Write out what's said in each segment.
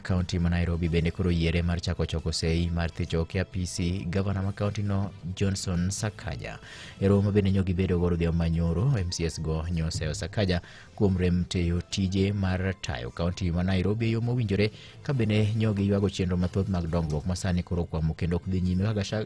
kaunti ma Nairobi bende koro yiere mar chako choko sei mar thicho oko e apisi gavana ma kaunti no Johnson Sakaja. E romo ma bende nyo gibedo godo odhiambo ma nyoro, MCS go nyoseyo Sakaja kuom rem teyo tije mar tayo kaunti ma Nairobi e yo mowinjore ka bende nyo giywago chenro mathoth mag dongruok ma sani koro okwamo kendo ok dhi nyime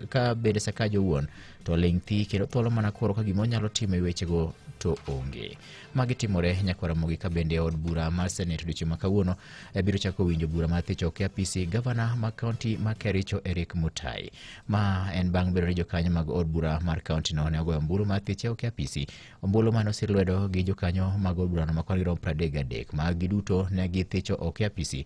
ka bende Sakaja owuon to ling' thi kendo tholo mana koro ka gima onyalo timo e wechego to onge. Magi timore nyakwar Ramogi ka bende od bura mar Senate odiochieng' ma kawuono eh, biro chako winjo bura mar thicho oko e apisi gavana ma kaunti ma Kericho Eric Mutai. Ma en bang' bedo ni jokanyo mag od bura mar kaunti no ne ogoyo ombulu mar thiche oko e apisi. Ombulu mane osir lwedo gi jokanyo mag od burano ma kwan giromo 33 ma giduto ne githicho oko e apisi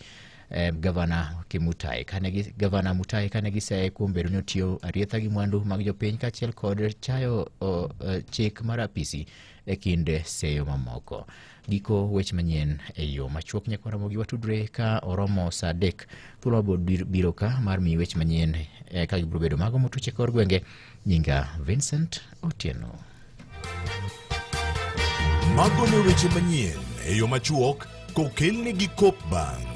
eh, gavana Kimutai kane gi, gavana Mutai kane giseye kuom bedo ni otiyo arietha gi mwandu mag jopiny kaachiel kod chayo o, eh, chik mar apisi e kind seyo mamoko. Giko weche manyien e yo machuok nyaka Ramogi watudre ka oromo saa adek. Thuolo mabiro biro ka mar miyi weche manyien eh, ka gibiro bedo mago motuch e kor gwenge. Nyinga Vincent Otieno. Mago ne weche manyien e yo machuok kokelni gi Coop Bank.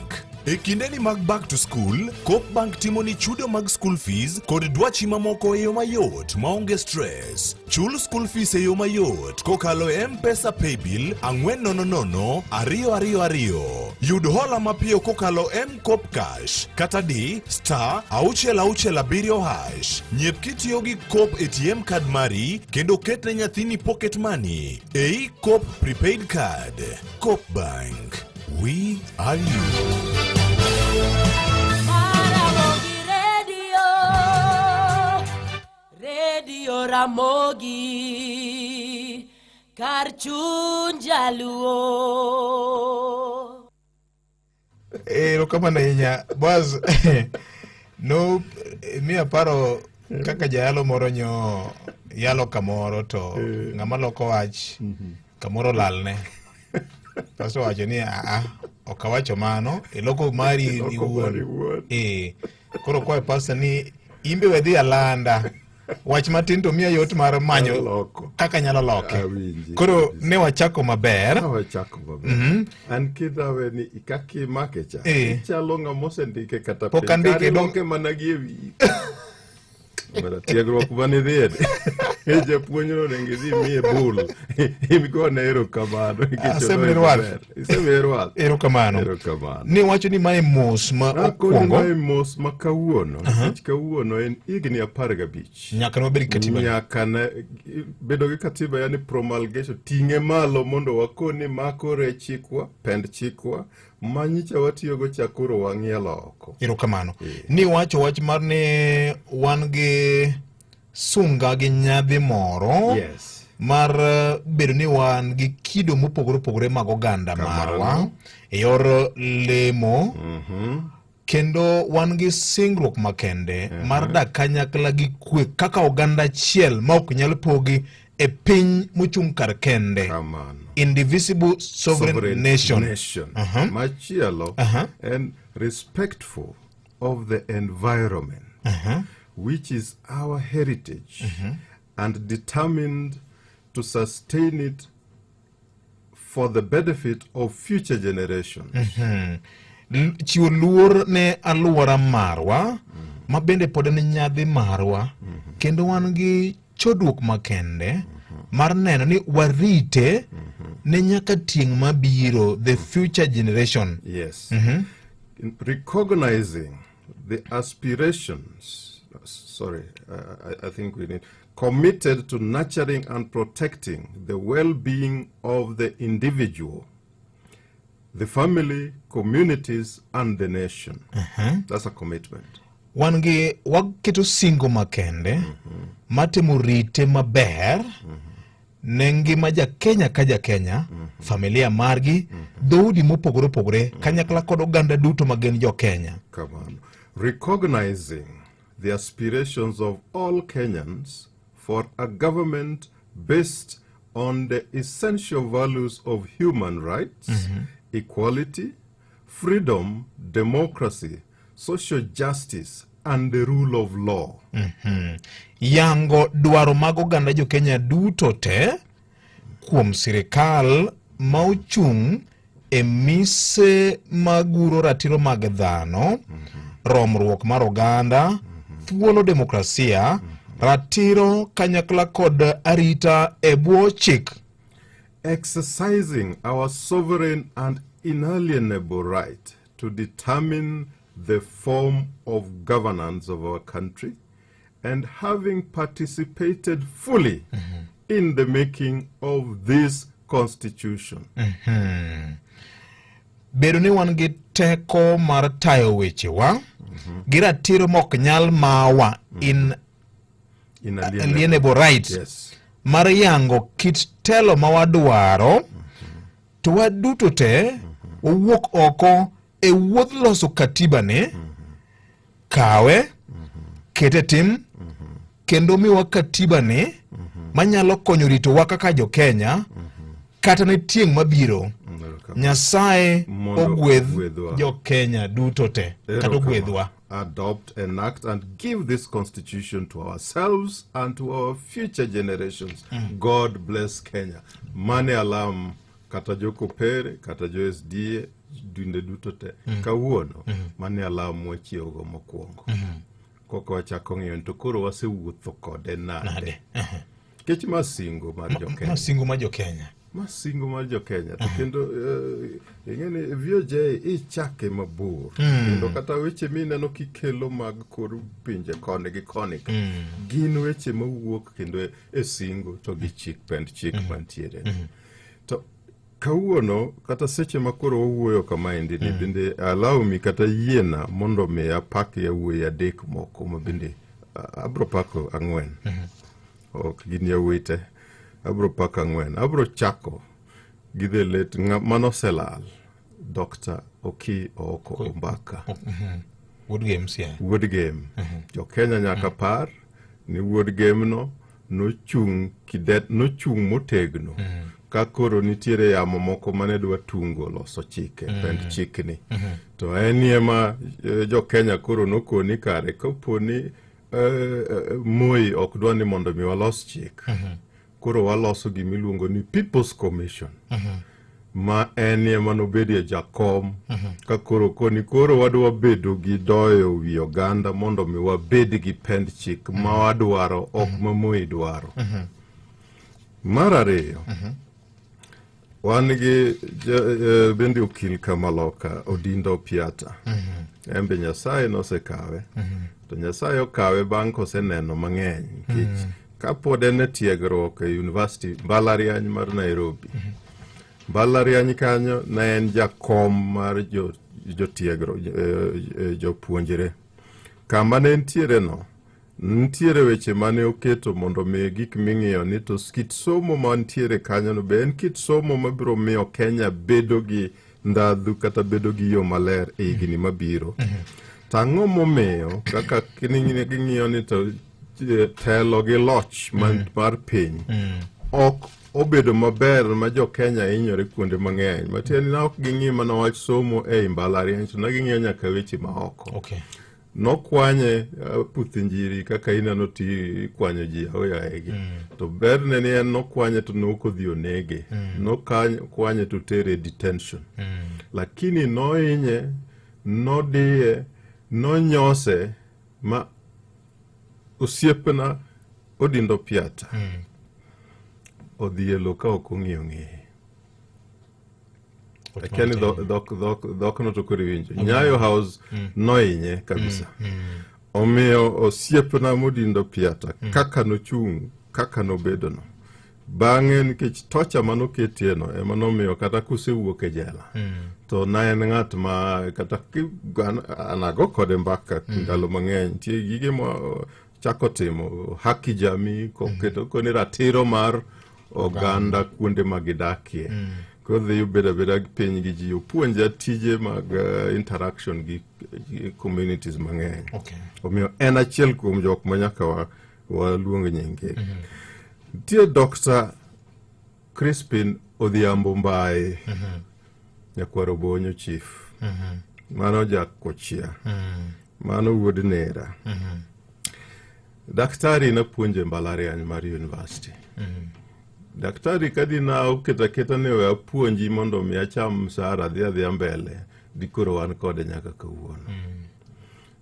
E kindeni mag back to school, Coop Bank timo ni chudo mag school fees kod dwachi mamoko e yo mayot maonge stress. Chul school fees e yo mayot kokalo e M-Pesa Paybill 400 222. Yud hola mapiyo kokalo M-Kopa Cash kata di star 667 hash. Nyiew kitiyo gi Coop ATM card mari kendo ket ne nyathini pocket money ei Coop prepaid card. Coop Bank. We are you. Ramogi Radio, Radio Ramogi, kar chuny jaluo. Erokamano ahinya Boaz no miya paro kaka jayalo moro nyo yalo kamoro to ng'ama loko wach kamoro lalne kasto wacho ni aa ok awacho mano iloko mari Iloko mari iwuon iwuon. eh koro kwayo pastor ni imbe we dhi alanda wach matin to miya yot mar manyo Mar loko. kaka nyalo loke Awinji koro kabisa. ne wachako maber Ka wachako maber. An kidhawe ni kaka imake cha. Eh. Ichalo ng'ama osendike kata Pok piny. andike, Kare dong- iloke mana gi e wiyi. Omera, tiegruok mane idhiye ni. Japuonjno onego idhi miye bul. Igone erokamano. nikech Asemiye oloyo rwath. maber. Isemiye rwath. Erokamano. Erokamano. Ni wacho ni mae mos ma Akoni okwongo mae mos ma kawuono nikech kawuono en higni 15 nyaka ne wabed gi katiba. Nyaka ne bedo gi katiba yani promulgation ting'e malo mondo wakoni makore e chikwa pend chikwa ma nyicha watiyogo cha koro wang'ielo oko. Erokamano. Ni wacho wach mar ni wan gi sunga gi nyadhi moro mar bedo ni wan gi kido mopogore opogore mag oganda marwa e yor lemo kendo wan gi singruok makende mar dak kanyakla gi kwe kaka oganda achiel ma ok nyal pogi e piny mochung' kar kende Kamano. indivisible sovereign, Sovereign nation, nation. Machielo en respectful of the environment which is our heritage and determined to sustain it for the benefit of future generations. Chiwo luor ne alwora marwa ma bende pod en nyadhi marwa kendo wan gi chodruok makende mar neno ni warite ne nyaka tieng' mabiro the future generation. Yes. Recognizing the aspirations, sorry, I think we need, committed to nurturing and protecting the well-being of the individual, the family, communities, and the nation. That's a commitment. Wan gi waketo singo makende matemo rite maber ne ngima ja Kenya ka ja Kenya, familia margi, dhoudi mopogore opogore, kanyakla kod oganda duto ma gin jo Kenya. Come on. Recognizing the aspirations of all Kenyans for a government based on the essential values of human rights, equality, freedom, democracy, social justice, and the rule of law. Yango dwaro mag oganda jo Kenya duto te kuom sirikal ma ochung' e mise maguro ratiro mag dhano, romruok mar oganda, thuolo demokrasia, ratiro kanyakla kod arita e bwo chik. Exercising our sovereign and inalienable right to determine the form of governance of our country and having participated fully in the making of this constitution. Bedo ni wan gi teko mar tayo wechewa gi ratiro mok nyal mawa in Inalienable. alienable right mar yango kit telo ma wadwaro to waduto te wawuok oko e wuodh loso katiba ni kawe kete tim kendo miwa katiba ni manyalo konyo ritowa kaka jo-Kenya kata ne tieng' mabiro. Nyasaye Mondo ogwedh ogwedhwa. jo-Kenya duto te kata ogwedhwa. Adopt, enact, and give this constitution to ourselves and to our future generations. God bless Kenya. Mane alam kata jo Kopere, kata jo SDA, dinde duto te. Kawuono, mane alam mwachiewogo mokwongo. Koka wachako ng'iyo ni to koro wasewuotho kode nade. Nade? Nikech ma singo mar jo Kenya. Ma singo mar jo-Kenya. Ma singo mar jo Kenya to kendo ing'e ni VOJ ichake mabor kendo kata weche mineno kikelo mag kor pinje koni gi koni ka gin weche mawuok kendo e singo to gi chik pend chik mantiere to kawuono kata seche ma koro wawuoyo kamaendi ni bende allow mi kata yiena mondo mi apak yawuoyi adek moko ma bende abro pako ang'wen ok gin yawuoyi te abro pako ang'wen abro chako gi the late manoselal Dr. Oki Ooko Ombaka. Wuod Gem Siaya. Wuod Gem. Jo Kenya nyaka par ni wuod Gem no nochung' kidet nochung' motegno ka koro nitiere yamo moko mane dwa tungo loso chike pend chikni to en ema jo Kenya koro nokoni kare kapo ni Moi ok dwa ni mondo mi walos chik koro waloso gima iluongo ni People's Commission ma en ema nobedie jakom ka koro koni koro wadwa bedo gi doyo wi oganda mondo mi wabed gi pend chik ma wadwaro ok ma Moi dwaro. Mar ariyo, wan gi bende okil Kamaloka Odindo Piata. En be Nyasaye nosekawe. To Nyasaye okawe bang' koseneno mang'eny nikech kapod en e tiegruok e university mbalariany mar Nairobi. Mbalariany kanyo ne en jakom mar jotiegruok jopuonjre. Kama ne entiere no, nitiere weche mane oketo mondo mi gik ming'iyo ni to kit somo mantiere kanyono be en kit somo mabiro miyo Kenya bedo gi ndhadhu kata bedo gi yo maler e higni mabiro. To ang'o momiyo kaka ging'iyo ni to telo gi loch mar piny ok obedo maber ma jo Kenya hinyore kuonde mang'eny. Matiende ni ok ging'i mana wach somo ei mbalariany to ne ging'iyo nyaka weche maoko. Nokwanye puth injiri kaka ineno ti ikwanyo ji aoyaegi to berne ni en nokwanye to nok odhi onege nokwanye to tere e detention lakini nohinye nodiye nonyose ma osiepna Odindo Piata odhi e lo ka ok ong'iyo ng'eye. Akia ni dhokno to koro iwinjo. Nyayo House nohinye kabisa. Omiyo osiepna Modindo Piata kaka nochung' kaka nobedono. Bang'e nikech tocha manoketie no ema nomiyo kata kusewuok e jela to ne en ng'at ma kata anago kode mbaka ndalo mang'eny nitie gige ma chako timo haki jamii koketo koni ratiro mar oganda kuonde ma gidakie kodhi obedo abeda gi piny gi ji opuonja tije mag interaction gi communities mang'eny omiyo en achiel kuom jok ma nyaka waluong nyinge. Nitie Dr. Crispin Odhiambo Mbae nyakwar Obonyo chief mano jakochia mano wuod Nera daktari napuonjo e mbalariany mar university. Daktari ka dina oketo aketa ni we apuonji mondo mi acham msara adhi adhiya mbele, dikoro wan kode nyaka kawuono.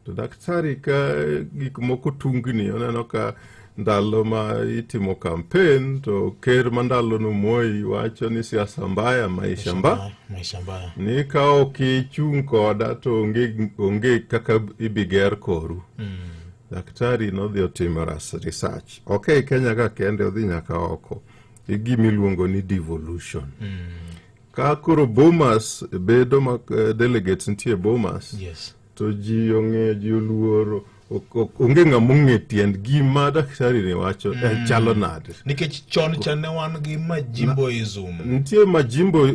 To daktari ka gik moko tungni, oneno ka ndalo ma itimo campaign to ker ma ndalono Moi wacho ni siasa mbaya maisha mba Maisha mbaya. ni ka ok ichung' koda to onge, onge kaka ibiger koru. Daktari nodhi otimo research. Ok ei Kenya ka kende, odhi nyaka oko. E gima iluongo ni devolution. Ka koro Bomas bedo ma delegates nitie Bomas, to ji ong'eyo, ji oluoro, onge ng'ama ong'e tiend gima daktari ni wacho chalo nade. Nikech chon cha ne wan gi majimboism. Nitie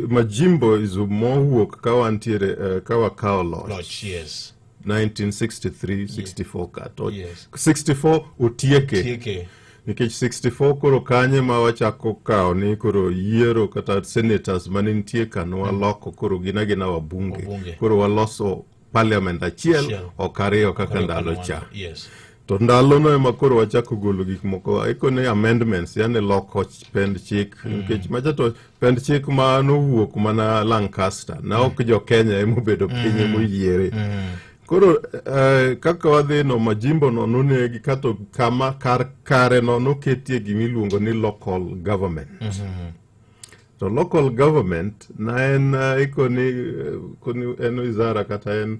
majimboism mowuok ka wantiere ka wakawo loch. Loch, yes. 1963 64 ka to 64 otieke. Tieke. Nikech 64 koro kanye ma wachako kawo ni koro yiero kata senators mane nitie ka nwaloko koro gin agina wabunge. Wabunge. Koro waloso parliament achiel Achiel. ok ariyo kaka Ariyo ndalo kaka cha. To ndalono ema koro wachako golo gik moko ikone amendments, yani loko pend chik, nikech macha to pend chik ma nowuok mana Lancaster na ok jo Kenya ema obedo piny emoyiere. Koro kaka wadhi no majimbo no nonegi kato kama kar kare no noketie gimiluongo ni local government. To local government na en ikoni koni en wizara kata en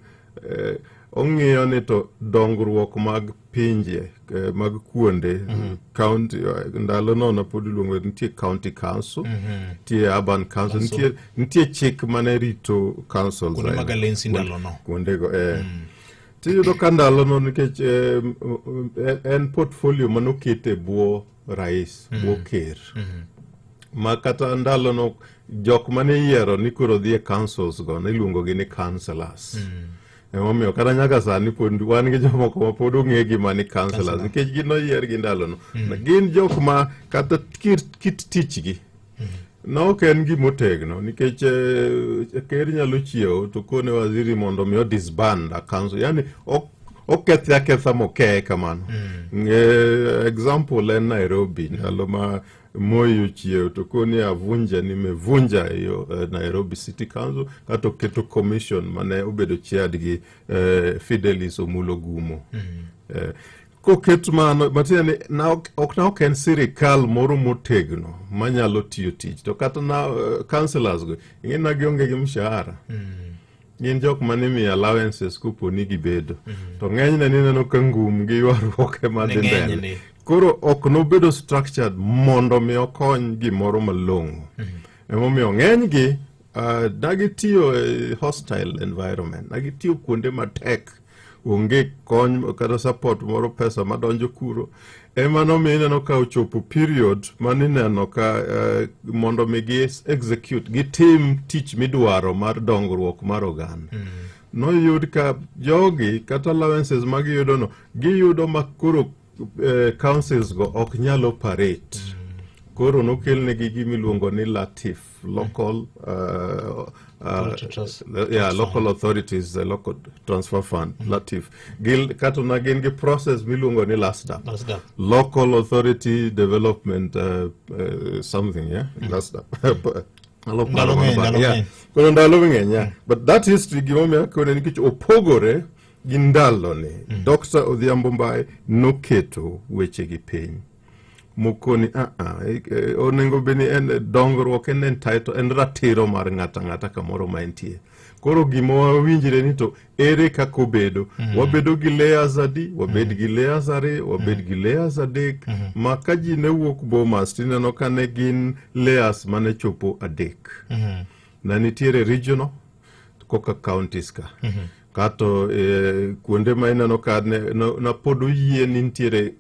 ong'iyo ni to dongruok mag pinje mag kuonde county, ndalo no pod iluongo nitie county council, nitie urban council, nitie chik mane rito councils Kuonde mag aina. alensi ndalo no. Kuondego tiyudo ka ndalono nikech en portfolio manoket e bwo rais, bwo ker, ma kata ndalono jok mane iyiero ni koro dhi e councils go ne iluongo gi ni councillors. Emomiyo kata nyaka sani pod wan gi jomoko ma pod ong'e gima ni councillors nikech gin noyier gi ndalono. Gin jok ma kata kit tichgi no ok en gimotegno nikech ker nyalo chiewo to kone waziri mondo mi o disband a council, yani okethe aketha mokeye kamano. Example en Nairobi ndalo ma Moi ochiewo to koni avunja nimevunja hiyo Nairobi City Council kata oketo commission mane obedo chaired gi Fidelis Omulo Gumo. Koket mano matiende ni na ok na ok en sirikal moro motegno manyalo tiyo tich to kata na councillors go ing'e na gionge gi mshahara. Gin jok mane imiyo allowances kopo ni gibedo to ng'enyne nineno ka ngum gi ywaruok ema Ne dhi ng'eny mbele ni. Koro ok nobedo structured mondo mi okony gimoro malong'o. Emomiyo ng'enygi nagitiyo e hostile environment, nagitiyo kuonde matek, onge kony kata support moro, pesa madonjo kuro. Ema nomiyo ineno ka ochopo period manineno ka mondo mi gi execute gitim tich midwaro mar dongruok mar oganda. Noyud ka jogi kata allowances magiyudo no giyudo ma koro councils go ok nyal operate. Koro nokelnegi gimiluongo ni LATIF, local Authority Trust- yeah, local authorities, the local transfer fund, LATIF. Gil, kato na gin gi process miluongo ni LASDAP. LASDAP. Local Authority Development something, yeah, LASDAP. Alo Ndalo paro ng'eny, mano ndalo yeah. ng'eny. Koro ndalo ng'eny, yeah. But that history gimomiyo akone nikech opogore gi ndaloni. Dr. Odhiambo Mbae noketo wechegi piny mokoni onego bed ni en dongruok en entitled en ratiro mar ng'ato ang'ata kamoro ma entie. Koro gima wawinjre ni to ere kaka obedo, wabedo gi layers adi, wabed gi layers ariyo, wabed gi layers adek, ma ka ji ne wuok Bomas tineno ka ne gin layers mane chopo adek. Na nitiere regional koka counties ka kato kuonde ma ineno ka ne, no, na pod oyie ni nitiere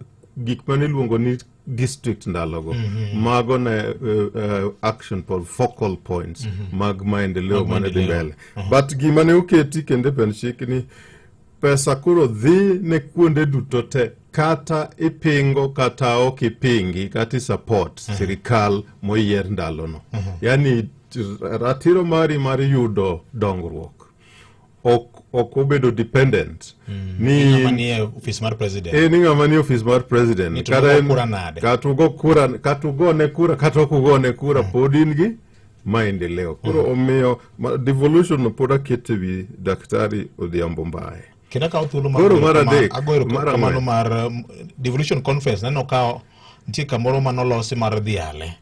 gik mane iluongo ni district ndalogo. Mago ne action point, focal points mag maendeleo Mag mane dhi maendeleo. mbele. But gima ne oketi kendo e pend chik ni pesa koro dhi ne kuonde duto te kata ipingo kata ok ipingi kata i support sirikal moyier ndalono. Yani ratiro mari mar yudo dongruok. ok ok obedo dependent Ni ng'ama nie ofis mar president. Eh, ni ng'ama nie ofis mar president. Ni to ugo kura nade? Kata ugo kura, kata ugone kura, kata ok ugone kura, pod in gi maendeleo. Koro omiyo devolution no pod akete wi Daktari Odhiambo Mbaye. Kendo akawo thuolo mar Koro goyo mar adek, agoyo mar erokamano ang'wen. mar devolution conference naneno ka nitie kamoro manolosi mar dhiale.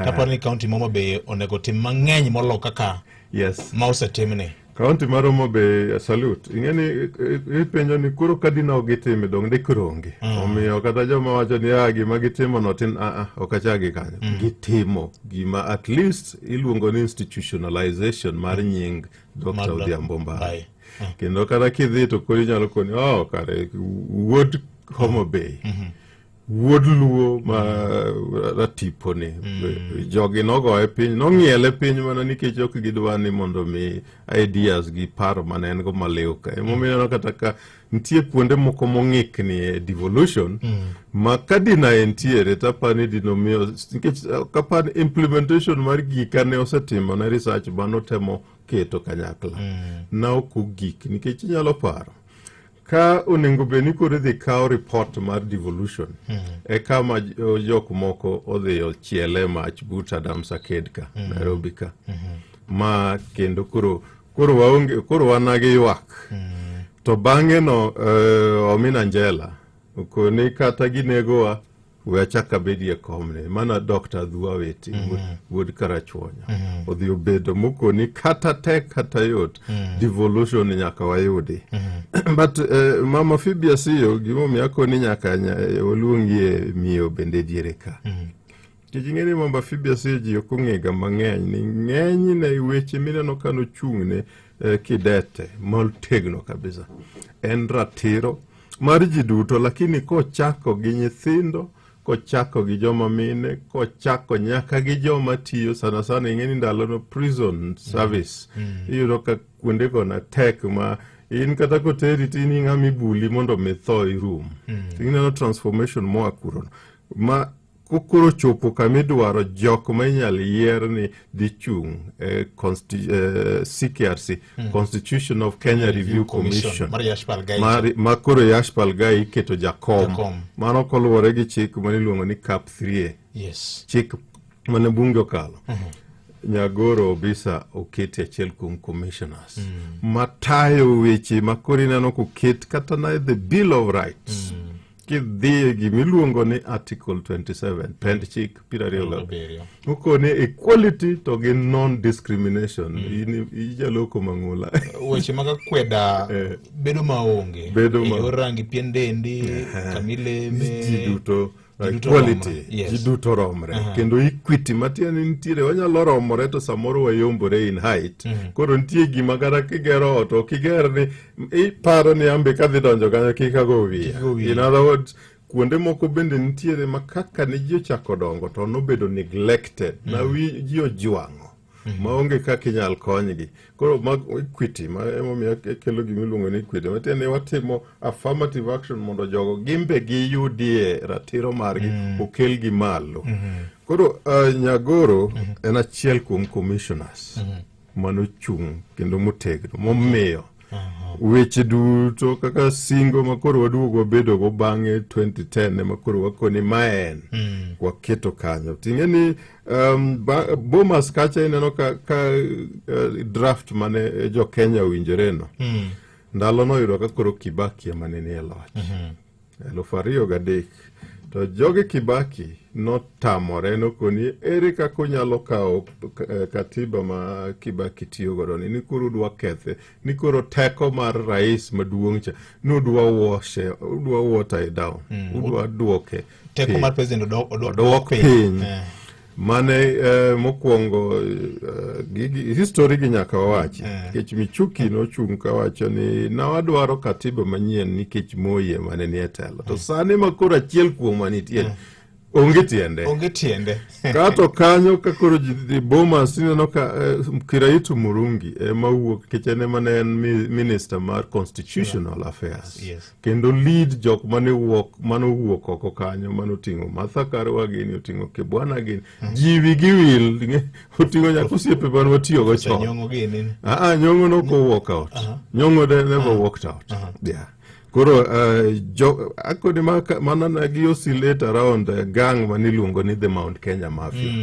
Taparo ni kaunti ma Homa Bay onego tim mang'eny molo kaka ma osetimni. Kaunti mar Homa Bay, salute. Ing'e ni ipenjo ni koro ka dina ok gitime dong' de koro onge. Omiyo kata joma wacho ni ah gima gitimo no tin ah ah ok achak gi kanyo. Gitimo gima at least iluongo ni institutionalization mar nying Dr. Mar Odhiambo Mbaye. Mbaye. Kendo kata kidhi to koro inyalo koni oh kare wuod Homa Bay. Wuod Luo ma ratiponi. Jogi nogoye piny, nong'iele piny mana nikech ok gidwa ni mondo mi ideas gi paro mane en go maliw ka. Emomiyo ineno kata ka nitie kuonde moko mong'ikni e devolution ma ka dina entiere to aparo ni dino miyo nikech kaparo ni implementation mar gika ne osetimo ne research manotemo keto kanyakla na ok ogik nikech inyalo paro ka onego bed ni koro idhi kaw report mar devolution e kama jok moko odhi ochiele mach but Adams Arcade ka Nairobi ka ma kendo koro koro waonge koro wan gi ywak to bang'e no Omina Angela okoni kata ginegowa we achak abedie komni mana Dr. Dhua Weti wuod Karachuonyo odhi obedo mokoni kata tek kata yot devolution nyaka wayudi. But Mama Phoebe Asiyo gimomiyo akoni nyaka waluongie miyo bende diere ka nikech ing'e ni Mama Phoebe Asiyo ji ok ong'ega mang'eny ni ng'enyne weche mineno ka nochung'ne kidete motegno kabisa en ratiro mar ji duto, lakini kochako gi nyithindo, kochako gi joma mine, kochako nyaka gi joma tiyo sana sana. Ing'e ni ndalono prison service iyudo ka kuonde go na tek ma in kata koteri to in ing'ama ibuli mondo mi tho irum. Ineno transformation moa kurono ma kokoro chopo kama idwaro jok ma inyal yier ni dhi chung' e CKRC, Constitution of Kenya Review Commission, mar Yashpal Ghai. Ma koro Yashpal Ghai iketo jakom. Jakom. Mano koluwore gi chik mane iluongo ni CAP 3A, chik mane bunge okalo. Nyagoro Obisa oketi achiel kuom commissioners matayo weche ma koro ineno koket kata na the Bill of Rights. Kidhi e gimiluongo ni Article 27 pend chik 27 Abiriyo. okone equality to gi non discrimination. In ijaloko mang'ula. Weche mag akweda bedo maonge Bedo e yor rangi pien dendi, kamileme ji duto Ji duto equality romre. Yes. Ji duto romre kendo equity matiende ni nitiere wanyalo romore to samoro wayombore in height. Koro nitie gima kata kigero ot ok iger ni iparo ni ambe kadhi donjo kanyo kik ago wiya. Kik ago wiya. In other words, kuonde moko bende nitiere ma kaka ne ji ochako dongo to nobedo neglected na wi ji ojwang'o maonge kaka inyal konygi. Koro mag equity ma emomiyo kelo gima iluongo ni equity, matiende ni watimo affirmative action mondo jogo gimbe giyudie ratiro margi okelgi malo. Koro Nyagoro en achiel kuom commissioners manochung' kendo motegno momiyo weche duto kaka singo ma koro waduogo wabedogo bang'e 2010 ema koro wakoni ma en waketo kanyo. Ting'e ni Bomas kacha ineno ka draft mane jo Kenya owinjore no ndalo noyudo ka koro Kibaki ema ne nie loch 2003 to joge Kibaki notamore nokoni ere kaka unyalo kawo katiba ma Kibaki tiyo godo ni koro udwa kethe ni koro teko mar rais maduong' cha nudwa woshe udwa water it down udwa duoke teko piny. Mar president odwok piny. Mane mokwongo gigi history gi nyaka wawachi nikech Michuki nochung' kawacho ni nawadwaro katiba manyien nikech Moi ema ne nie telo to sani ma koro achiel kuomwa nitie. Onge tiende. Onge tiende. Kato kanyo ka koro ji dhi Bomas ineno ka eh, Kiraitu Murungi ema wuok nikech en ema ne en minister mar constitutional affairs. Yes. Kendo lead jok mane wuok mane owuok oko kanyo mane oting'o Martha Karua gini oting'o Kibwana gini ji wigi wil oting'o nyaka osiepe mane watiyogo chon. Nyong'o gini. Ah, ah, Nyong'o nok owuok out. Nyong'o de never walked out. Yeah. Koro uh, jo akoni mana ne gi oscillate around uh, gang mane iluongo ni the Mount Kenya Mafia.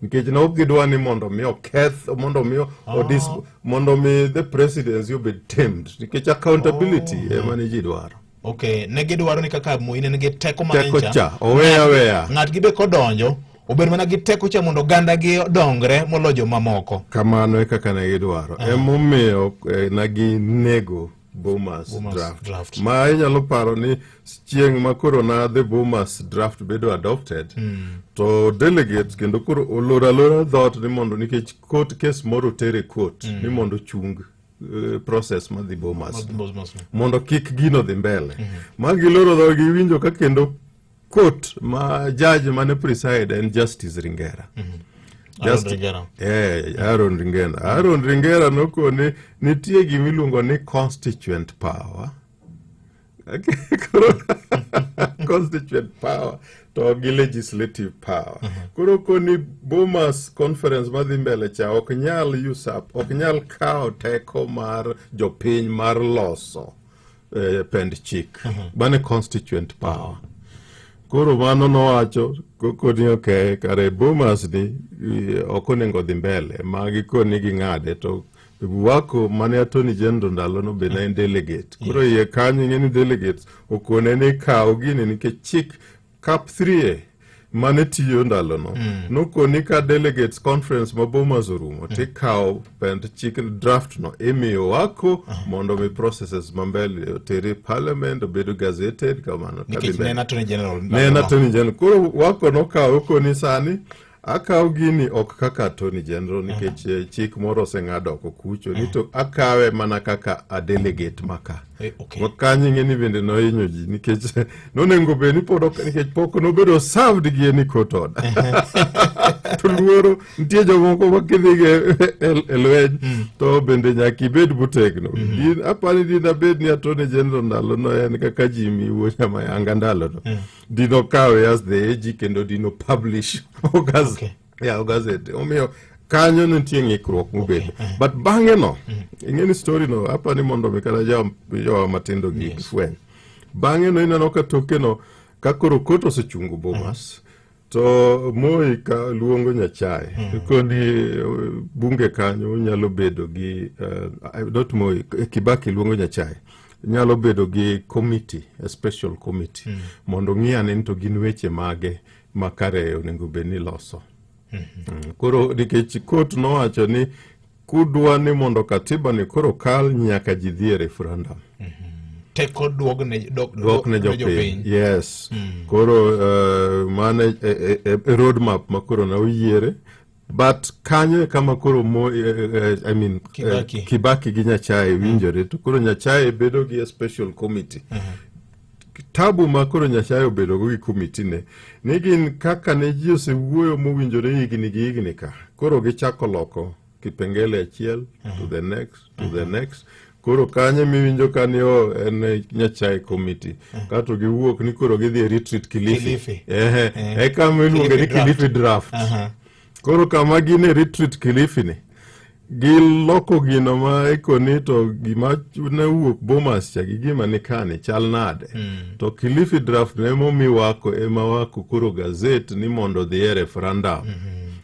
Nikech ne ok gidwa ni mondo mi oketh mondo mi odis mondo mi the presidency obed tamed nikech accountability ema ne ji dwaro. Okay, ne gidwaro ni kaka Moi ne nigi teko mang'eny Teko cha, owe aweya. Ng'atgi be kodonjo, obed mana gi teko cha mondo oganda gi odongre molo jomamoko. Kamano e kaka ne gidwaro. Emomiyo eh, ne ginego Bomas, Bomas draft. draft. Ma inyalo paro ni chieng' ma koro na the Bomas draft bedo adopted to delegates kendo koro oloro alora dhoot ni mondo nikech court case moro oter e court ni mondo ochung eh, process madhi Bomas Bomas. mondo kik gino dhi mbele ma giloro dhogi iwinjo ka kendo court ma judge mane preside en Justice Ringera Aaron Ringera. Eh, Aaron Ringera. Aaron Ringera nokone nitie gima iluongo ni constituent power. Koro constituent power to gi legislative power. Koro koni Bomas conference madhi mbele cha ok nyal usurp, ok nyal kawo teko mar jopiny mar loso eh, pend chik. Mano e constituent power. Koro mano nowacho koni ok kare Bomas ni eh, ok onego dhi mbele ma gikoni ging'ade to Wako mane Attorney General ndalono be ne en delegate. Koro iye kanyo ing'e ni delegates okone ni kaw gini nikech chik CAP 3A mane tiyo ndalono nokoni ka delegates conference ma Bomas orumo tikawo pend chik draft no imiyo Wako mondo mi processes ma mbele otere parliament obedo gazetted kamano kadhi Nikech ne mbele. en Attorney General. Ne en Attorney General. Koro Wako nokawo okoni sani akaw gini ok kaka Attorney General nikech eh, chik moro oseng'ad oko kucho ni to akawe mana kaka a delegate maka. Eh, okay. Ma kanyo ing'e ni bende nohinyo ji nikech nonego bed ni pod ok nikech pok nobedo served gi any court order. To luoro nitie jomoko ma kidhi go e, e, e lweny to bende nyaka ibed motegno. Din apani din abed ni Attorney General ndalono en kaka Jimmy Wuo Nyamayanga ndalono. Dino kawe as the AG kendo dino publish ogaz Okay. yeah, gazette. Omiyo kanyo nitie ng'ikruok mobedo. But bang'e no, ing'e ni story no apa ni mondo mi kata jowa matindo gi gifweny. Bang'e no ineno ka toke no ka koro kot osechungo Bomas to Moi ka luongo Nyachae koni eh, bunge kanyo nyalo bedo gi eh, not Moi Kibaki luongo Nyachae nyalo bedo gi committee, a special committee mondo ng'i ane ni to gin weche mage ma kare onego bed ni loso. Koro nikech court nowacho ni kudwa ni mondo katiba ni koro kal nyaka ji dhi e referendum. Teko duok ne Dwok ne jopiny. Yes. Koro uh, mano e, e, e, e roadmap ma koro ne oyiere but kanyo e kama koro mo, eh, eh, I mean, Kibaki. Eh, Kibaki gi Nyachae winjore to koro Nyachae bedo gi a special committee tabu ma koro Nyachae obedogo gi committee ne ni gin kaka ne ji osewuoyo mowinjore higni gi higni ka koro gichako loko kipengele achiel to the next to the next koro kanyo miwinjo ka ni o en Nyachae committee kato giwuok ni koro gidhi e retreat Kilifi, Kilifi. Ehe, e kama iluonge ni Kilifi draft. Kilifi draft koro kama gin e retreat Kilifi ni giloko gino ma ikoni to gima ne wuok Bomas cha gi gima ni kani chal nade to Kilifi draft ne emomi Wako ema Wako koro gazet ni mondo odhi e referendum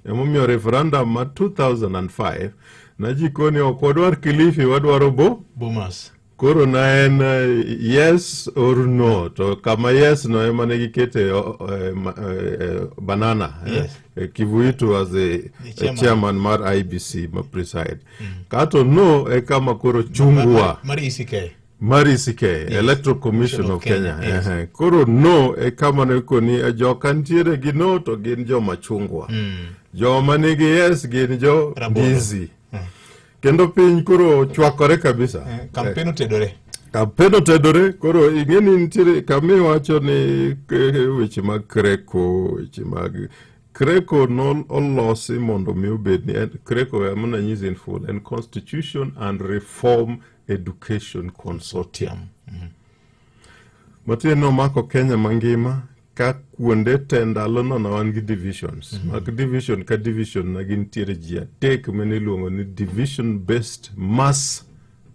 emomiyo referendum ma 2005 na ji koni ok wadwar Kilifi wadwaro bo Bomas. Koro na en eh, yes or no to kama yes no ema ne gikete eh, eh, banana eh, Yes. eh, Kivuitu as the, The chairman. chairman mar IBC ma preside kato no e kama koro chungwa Mar ECK. mar ECK Electoral Commission of Kenya, Yes. Ehe. Koro no e kama ne koni eh, joka nitiere gi no to gin joma chungwa joma nigi yes gin jo Rabolo. ndizi kendo piny koro chwakore kabisa Kampen otedore. Kampen otedore koro ing'e ni nitiere kama iwacho ni eh, weche mag Kreko, weche mag Kreko no olosi mondo mi obed ni en Kreko ema nanyisi in full en Constitution and Reform Education Consortium. Matiende ni omako Kenya mangima ka kuonde te ndalono ne wan gi divisions. Mag division ka division ne gintiere ji adek mane iluongo ni division based mass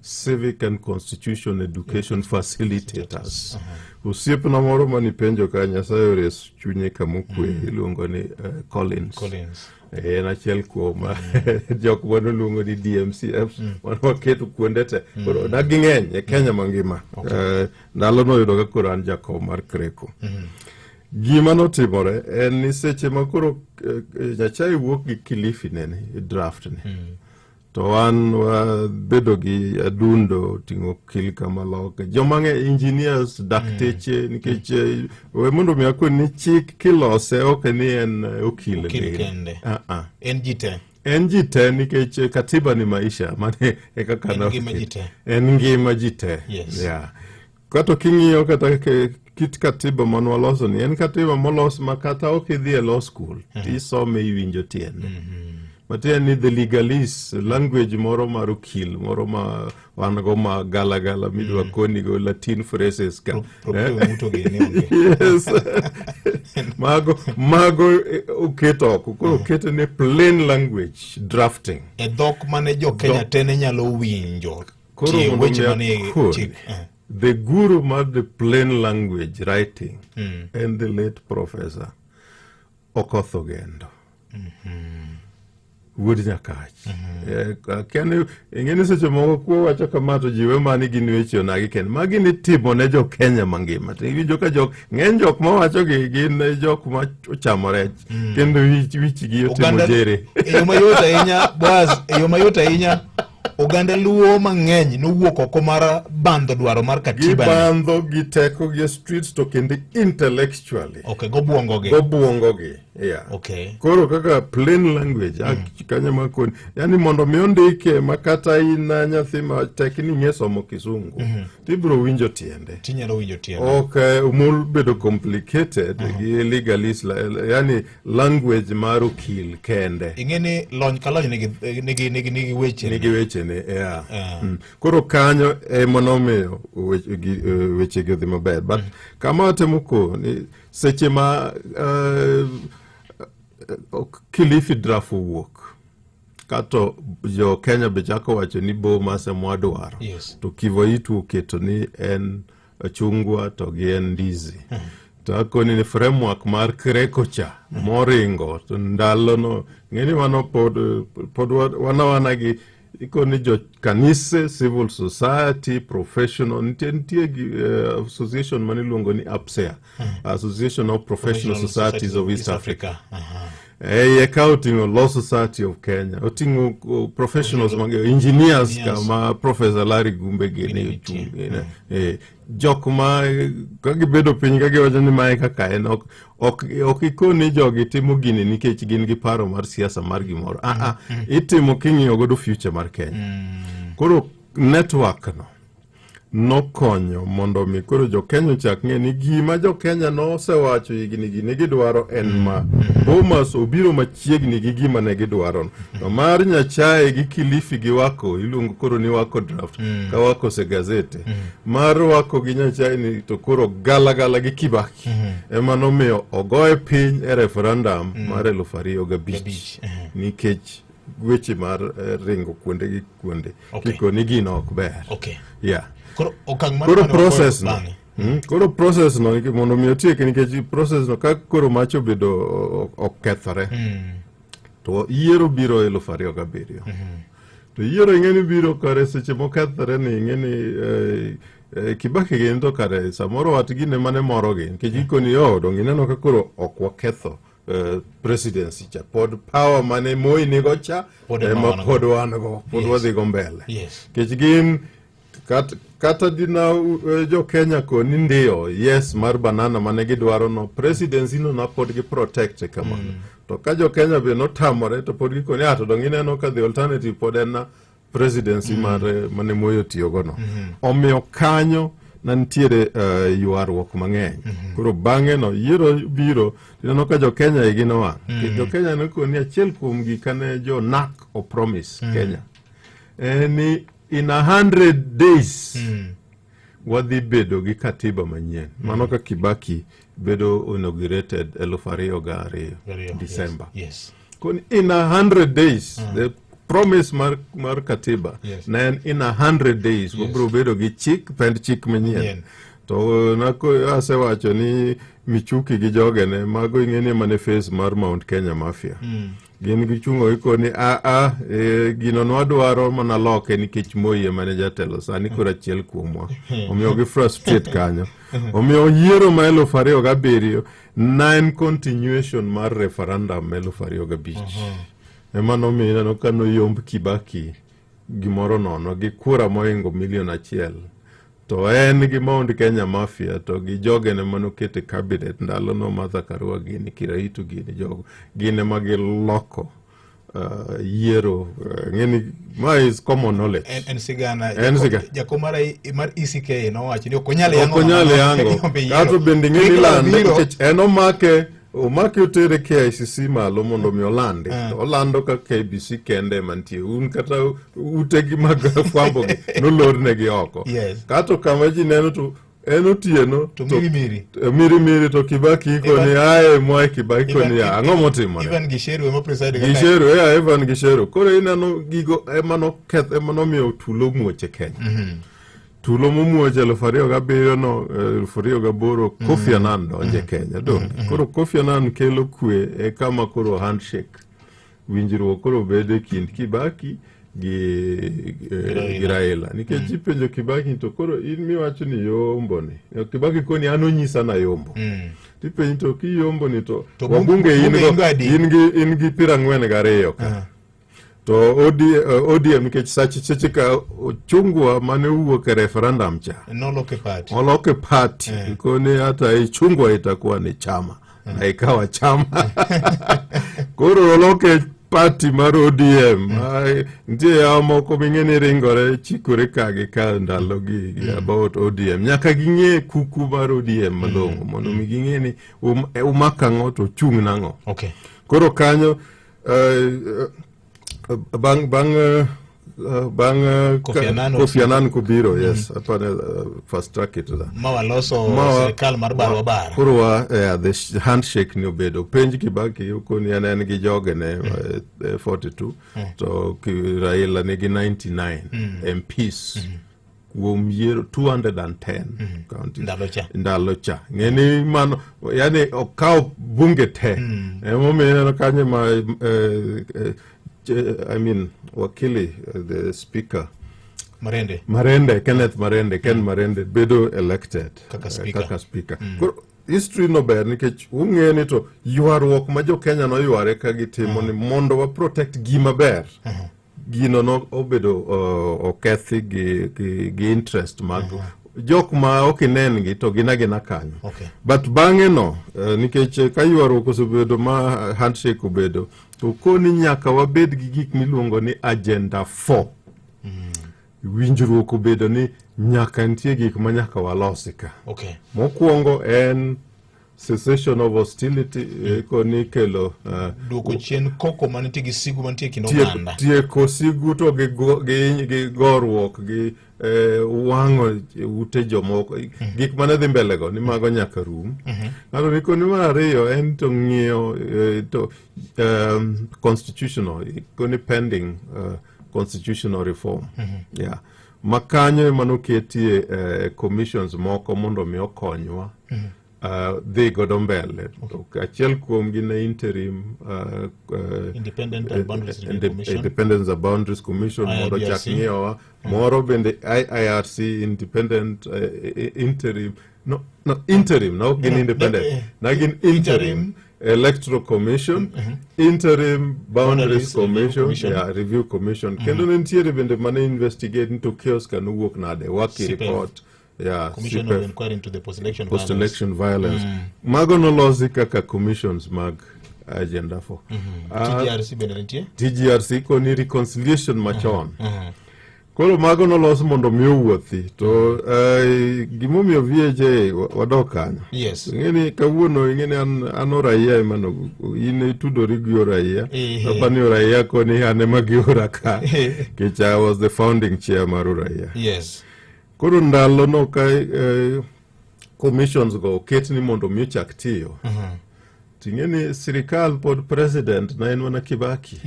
civic and constitution education facilitators. Osiepna moro manipenjo ka Nyasaye ores chunye kamokwe iluongo ni Collins. Collins. En achiel kuom jok mane oluongo ni DMCF mane waketo kuonde te. Koro na ging'eny e Kenya mangima. Ndalo noyudo ka koro an jakom mar Kreko. Gima notimore en ni seche ma koro Nyachae wuok gi Kilifi nene draft ni. To wan wabedo gi adundo oting'o okil kama loka joma ng'e engineers dakteche nikech we mondo mi akoni ni chik kilose ok ni en okil Okil kende. Ah, ah. En ji te. En ji te nikech katiba ni maisha mane e kaka En ngima ji te. En ngima ji te. Yes. Yeah. Kato king'iyo kata kit katiba mane waloso ni en katiba molos ma kata ok idhi e law school tisome iwinjo tiende. Matiende ni the legalese language moro mar okil moro ma wan go ma gala gala midwa koni go Latin phrases ka. Proprio muto gini onge. Yes. Mago oket oko. Koro okete ne plain language drafting. E dhok mane jo Kenya te ne nyalo winjo. Koro Tie mondo weche mi manie akoni, chik. The guru mar the plain language writing en the late professor Okoth Ogendo. Wuod Nyakach. Akia ni ing'e ni seche moko kuo wacho kama to ji we mani gin weche onagi kende. Magi ni timo ne jo Kenya mangima. To iwinjo ka jok ng'eny jok mawacho gi gin jok ma ochamo rech kendo wichgi otimo Oganda jere. e yo mayot ahinya Boaz, e yo mayot ahinya oganda luo mang'eny nowuok oko mar bandho dwaro mar katiba ni. Gibandho gi teko gi e streets to kendo intellectually. Okay, gobuongo gi. Gobuongo gi. Yeah. Okay. Koro kaka plain language mm. kanyo makoni yani mondo mi ondike ma kata in nyathi ma tek ni ing'e somo kisungu tibiro winjo tiende. Tinyalo winjo tiende. Ok umul bedo complicated gi legalese yani language mar okil kende. Ing'e ni lony ka lony nigi nigi nigi weche. Nigi wechene, yeah. Koro kanyo ema nomiyo wechegi odhi maber. But kama atemo ko ni seche ma Kilifi draft owuok kato jo Kenya be chako wacho ni Bomas ema wadwaro. Yes. To Kivoitu oketo ni en chungwa to gi en ndizi. To akoni ni framework mar Kreko cha moringo to ndalono ng'eni mano pod wana gi ikoni jo kanise, civil society, professional, nitie gi association mane iluongo ni APSEA, Association of Professional Societies of East Africa. Iye ka oting'o Law Society of Kenya, oting'o professionals mag engineers kama Professor Larry Gumbe gini nitie. ochung', jok ma ka gibedo piny ka giwacho ni mae kaka en ok ikoni jogi timo gini nikech gin gi paro mar siasa mar gimoro. Itimo king'iyo godo future mar Kenya. Koro network no nokonyo mondo mi koro jo Kenya ochak ng'e ni gima jo Kenya nosewacho higni gi ne gidwaro en ma. Bomas obiro machiegni gi gima ne gidwaro. To mar Nyachae gi Kilifi gi Wako iluongo koro ni Wako draft ka Wako ose gazete. Mar Wako gi Nyachae ni to koro gala gala gi Kibaki ema nomiyo ogoye piny e referendum mar 2005 nikech weche mar ringo kuonde gi kuonde. Kikoni gino ok ber. Yeah. Koro okang' mar Koro mane wagoyo process no. bang'e. Koro process no mondo mi otieki nikech process no ka koro mach obedo okethore. To yiero biro 2007. To yiero ing'e ni biro kare seche mokethore ni ing'e ni Kibaki gin to kare samoro wat gine mane morogi nikech gikoni yo dong ineno ka koro ok waketho presidency cha pod power mane Moi nigo cha Pod ema ema wan go. pod wan go pod Yes. wadhi go mbele. Yes. Nikech gin kata dina jo Kenya koni ndiyo yes mar banana mane gidwaro no presidency no na pod gi protect kamano. To ka jo Kenya be notamore to pod gikoni to dong ineno ka the alternative pod en na presidency mar mane Moi otiyogono. Omiyo kanyo ne nitiere ywaruok mang'eny. Koro bang'e no yiero biro tineno ka jo Kenya igi nowang'. Nikech Jo Kenya nokoni achiel kuom gik ane jo NARC o promise Kenya en ni in 100 days wadhi bedo gi katiba manyien. Mano ka Kibaki bedo inaugurated 2002 Ariyo, December. Yes. Koni in 100 days the promise mar katiba ne en in 100 days wabiro bedo gi chik pend chik manyien. Manyien. To nako asewacho ni Michuki gi jogene mago ing'e ni mane face mar Mount Kenya Mafia. Gin gichungo gikoni a a e, gino nwadwaro mana loke nikech Moi ema ne jatelo sani koro achiel kuomwa. Omiyo gi frustrate kanyo. Omiyo yiero ma 2007 ne en continuation mar referendum ma 2005. Ema nomiyo ineno ka noyomb Kibaki gimoro nono gi kura mohingo milion achiel. To en gi Mount Kenya Mafia to gi jogene manoket e cabinet ndalono Martha Karua gini, Kiraitu gini, jogo gin ema giloko yiero. Ng'eni ma is common knowledge. En sigana. En sigana. Jakom mar ECK nowacho ni ok onyal yango. Ok onyal yango. Kato bende ing'e ni lande nikech en omake otere KICC malo mondo mi olande. To olando ka KBC kende ema nitie. Un kata utegi mag fwambo gi nolornegi oko. Kato kama ji neno to en otieno To miri miri. Miri miri to Kibaki ikoni ae Mwai Kibaki koni ya ang'o motimore? Ivan Gicheru ema preside kaka. Gicheru, Ivan Gicheru. Koro ineno gigo ema noketh ema nomiyo tulo muoch e Kenya. Tulo momuoch 2007 no 2008 Kofi Annan donjo e Kenya donge. Koro Kofi Annan kelo kwe e kama koro handshake winjruok koro bedo e kind Kibaki gi Raila nikech ipenjo Kibaki to koro in miwacho ni yombo ni Kibaki koni an onyisa na yombo tipenjo to kiyombo ni to wabunge in go in gi 42 ka to ODM nikech seche ka ochungwa mane owuok e referendum cha noloke party oloke party koni hata ichungwa itakuwa ni chama na ikawa chama koro oloke party mar ODM. Nitie yawa moko ming'e ni ringore chikore ka gi ka ndalo gi about ODM nyaka ging'e kuku mar ODM malong'o mondo mi ging'e ni umako ang'o to chung' nang'o. Koro kanyo bang' Kofi Annan Kofi Annan kobiro, yes, apane fast track it that. Ma waloso sirikal mar barwa bara. Koro wa the handshake ni obedo penj Kibaki okoni en gi jogene 42 to Raila nigi 99 MPs kuom yiero 210 counties. Ndalo cha. Ndalo cha. Ng'eni mano, yani okawo bunge te. Emomiyo ineno kanyo ma I mean, Wakili, the speaker Marende. Marende, Kenneth Marende, Ken Marende bedo elected kaka speaker. Kaka speaker. Koro history no ber nikech ung'e ni to ywaruok ma jo Kenya noyware ka gitimo ni mondo wa protect gima ber. Gino no obedo okethi gi interest mag jok ma ok inen gi to gin agina kanyo. But bang'e no nikech ka ywaruok osebedo ma handshake obedo to koni nyaka wabed gi gik miluongo ni agenda 4. Winjruok obedo ni nyaka nitie gik ma nyaka walosi ka. Mokwongo en cessation of hostility, koni kelo duoko chien koko manitie gi sigu manitie kind oganda. Tieko sigu to gi goruok gi wang'o ute jomoko. Gik mane dhi mbele go ni mago nyaka rum. Ng'ato ni koni mar ariyo en to ng'iyo to constitutional koni pending constitutional reform. Yeah. Ma kanyo ema noketie commissions moko mondo mi okonywa dhi godo mbele. Achiel kuom gi ne interim Independent and Boundaries Review Commission. Independence and Boundaries Commission mondo IIBRC. chak ng'iyowa. Moro bende IIRC Independent interim no, no interim no gin independent na gin interim Electoral Commission, Interim Boundaries Boundaries Review Commission, Commission. Yeah, Review Commission. Kendo ne nitiere bende mane investigate ni to chaos ka nowuok nade, waki CPF. report. Yeah, Commission CPF. of Inquiry into the Post-Election Violence. Post-election violence. Mago nolosi kaka commissions mag Agenda 4. TGRC bende nitie. TGRC koni reconciliation machon. Koro mago nolos mondo mi owuothi to gimomiyo VHA wadok kanyo. Ing'eni kawuono ing'eni an oraia ema in itudori gi oraia. Apani oraia koni an ema giora ka. Nikech I was the founding chair mar oraia. Koro ndalo no ka commissions go oket ni mondo mi ochak tiyo. Ting'eni sirikal pod president na en mana Kibaki.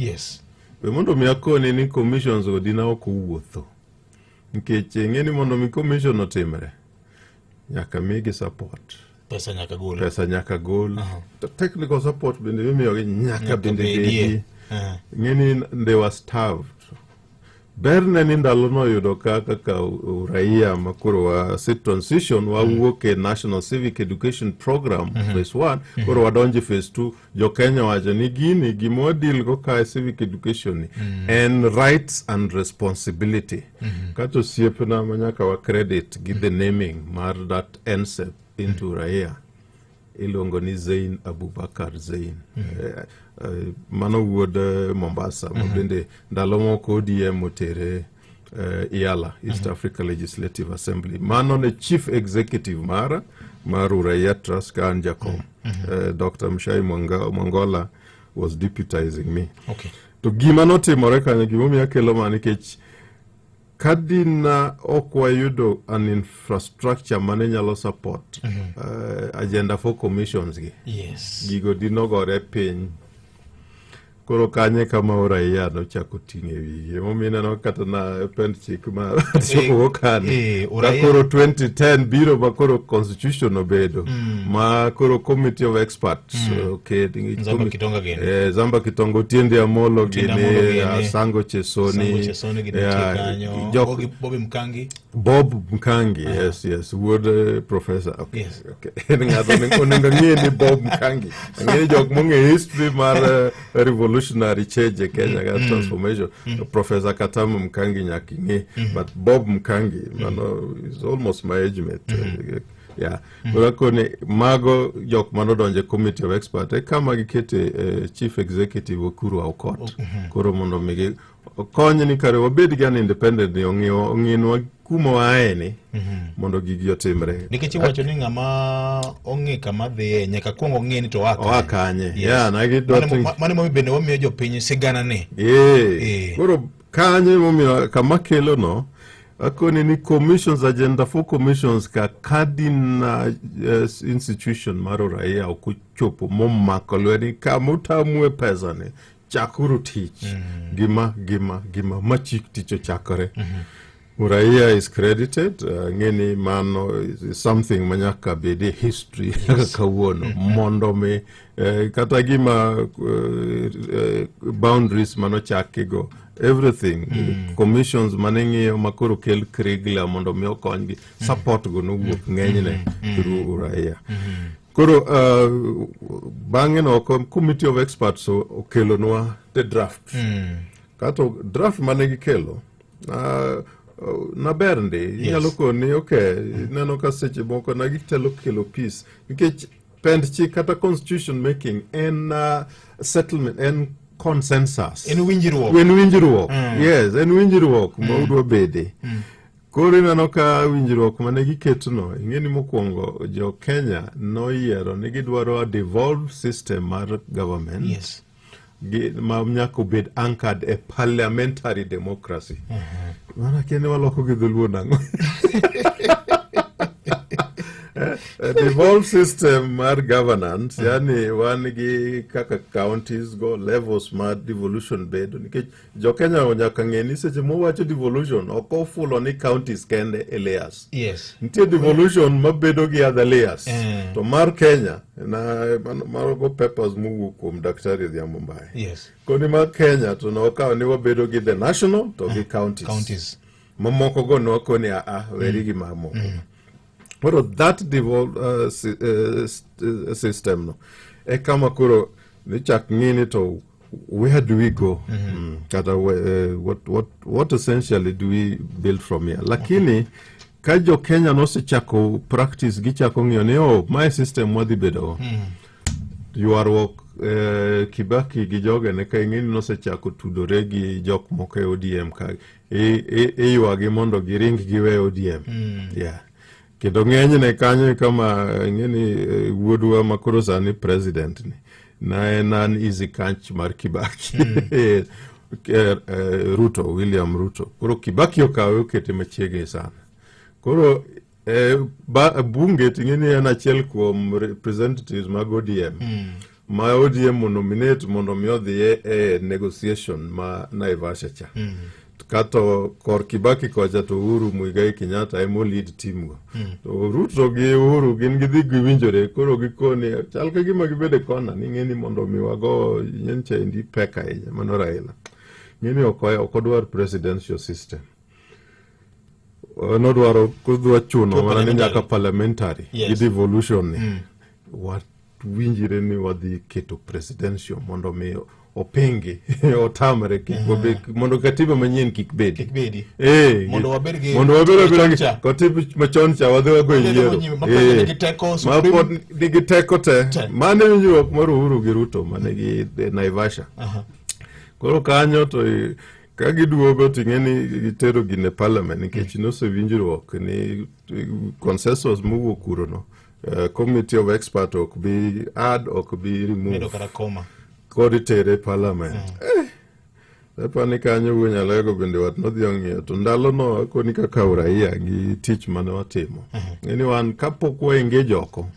We mondo mi akoni ni commissions go dina ok owuotho. Nikech ing'e ni mondo mi commission otimre, nyaka migi support. Pesa nyaka gol. Pesa nyaka gol. To technical support bende imiyogi nyaka bende bedie. bedi. Ing'e ni they were starved. Berne ni ndalo noyudo ka kaka uraia ma koro wa sit transition wawuok e National Civic Education Program phase 1 koro wadonjo e phase 2. Jo Kenya wacho ni gini gima wadil go ka e civic education ni en rights and responsibility. Kata osiepna ma nyaka wa credit gi the naming mar that NSEP into raia iluongo ni Zain Abubakar Zain. Mano wuod Mombasa ma bende ndalo moko ODM otere EALA, East Africa Legislative Assembly. Mano ne chief executive mara mar Uraia Trust ka an jakom. Dr. Mshai Mwangola was deputizing me. To gima notimore kanyo, gimomiyo akelo ma nikech kadina ok wayudo an infrastructure mane nyalo support agenda for commissions gi. Gigo dinogore piny. Koro kanye kama uraia nochako ting'e wigi. Emomiyo ineno kata na pend chik ma chopo kane. Ka koro 2010 biro ma koro constitution obedo. Ma koro committee of experts oket. Nzamba Kitonga gini. Zamba Kitonga, Otiende Amolo Otiende gini, Amolo gini. Sango Chesoni. Sango Chesoni gini nitie kanyo. Bobby Mkangi. Bob Mkangi, yes, wuod professor. Okay. Okay. Ng'ato onego ng'e ni Bob Mkangi. Ang'e ni jok mong'e history mar revolutionary change e Kenya ka transformation. Professor Katamu Mkangi nyaka ing'e. But Bob Mkangi, mano is almost my age mate. Yeah. Koro akoni mago jok manodonjo e committee of expert e kama gikete chief executive Ekuru Aukot. Koro mondo mi gi okony ni kare wabed gi an independent ni ong'inwa kuma waaye ni mondo gigi otimre. Nikech iwacho ni ng'ama ong'e kama dhiye nyaka kuong ong'e ni to oa kanye. Oa kanye. Yeah, na gidwa Mano emomiyo bende wamiyo jopiny sigana ni. Koro kanye emomiyo kama kelo no akoni ni commissions agenda for commissions ka kadina institution mar uraia ok ochopo momako lwedo kama utamue pesa ni chakuru tich. Gima, gima, gima, ma chik tich ochakore. Uraia is credited, ng'e ni mano is something ma nyaka bed e history kaka kawuono mondo mi kata gima boundaries manochakigo everything commissions mane ng'iyo ma koro kel Kriegler mondo mi okonygi support go nowuok ng'enyne through Uraia. Koro bang'e no committee of experts okelonwa the draft. Kato draft mane gikelo naber ndi. Inyalo koni okay, ineno ka seche moko na gitelo kelo peace nikech pend chik kata constitution making en settlement, en consensus. En winjruok. En winjruok. Yes, en winjruok ma udwa bede. Koro ineno ka winjruok mane giketono, ing'e ni mokwongo jo Kenya noyiero ni gidwaro a devolved system mar government. Gi, ma nyaka obed anchored e parliamentary democracy. Mano akia ni waloko gi dholuo nang'o? Devolved system mar governance, yani wan gi kaka counties go levels mar devolution bedo nikech jo Kenya nyaka ng'e ni seche mwawacho devolution ok ofulo ni counties kende e layers. Nitie devolution mabedo gi other layers. To mar Kenya na mago papers mowuok kuom Daktari Odhiambo Mbaye. Koni mar Kenya to nokawo ni wabedo gi the national to gi counties. Counties. Mamoko go nokoni a a weri gi mamoko. Koro that devolved system no e kama koro nichak ng'i ni to where do we go? Kata what essentially do we build from here? Lakini ka jo Kenya nosechako practice gichako ng'iyo ni oh mae system wadhi bedogo. Ywaruok Kibaki gi jogene ka ing'e ni nosechako tudore gi jok moko e ODM ka iywagi mondo giring giwe ODM. Yeah. Kendo ng'enyne kanyo e kama ing'e ni wuodwa ma koro sani president ni na en an easy catch mar Kibaki. Ruto, William Ruto. Koro Kibaki okawe okete machiegni sana. Koro bunge ting'e ni en achiel kuom representatives mag ODM ma ODM nominate mondo mi odhi e negotiation ma Naivasha cha. Kato kor Kibaki kocha to Uhuru Muigai Kenyatta ema lead team go. To Ruto gi Uhuru gin gidhi giwinjore, koro gikoni chal ka gima gibedo e kona ni ng'e ni mondo mi wago nyencha endi pek ahinya mano Raila. Ng'e ni ok odwar presidential system. Nodwaro kodwa chuno To mana ni nyaka parliamentary. parliamentary gi devolution ni wawinjre ni wadhi keto presidential mondo mi opingi otamre kik wabed, mondo katiba manyien kik bedi. Kik bedi. Eh, Mondo wabed gi mondo wabed katiba abeda machon gi cha. katiba machon cha wadhi wago Wadhi yiero. wago nyime, ma pod nigi teko Ma supreme. pod nigi teko te. Te. Mano e winjruok mar Uhuru gi Ruto mane gi Naivasha. Koro kanyo to ka giduogo to ing'e ni gitero gine parliament nikech nosewinjruok ni consensus mowuok kurono, committee of expert ok bi add, ok bi remove. Medo kata koma. Kod itere e parliament. Apani kanyo wuo Nyalego bende wat nodhi ong'iyo to ndalono akoni kaka uraia gi tich mane watimo. Ng'eni wan kapok wa engage oko,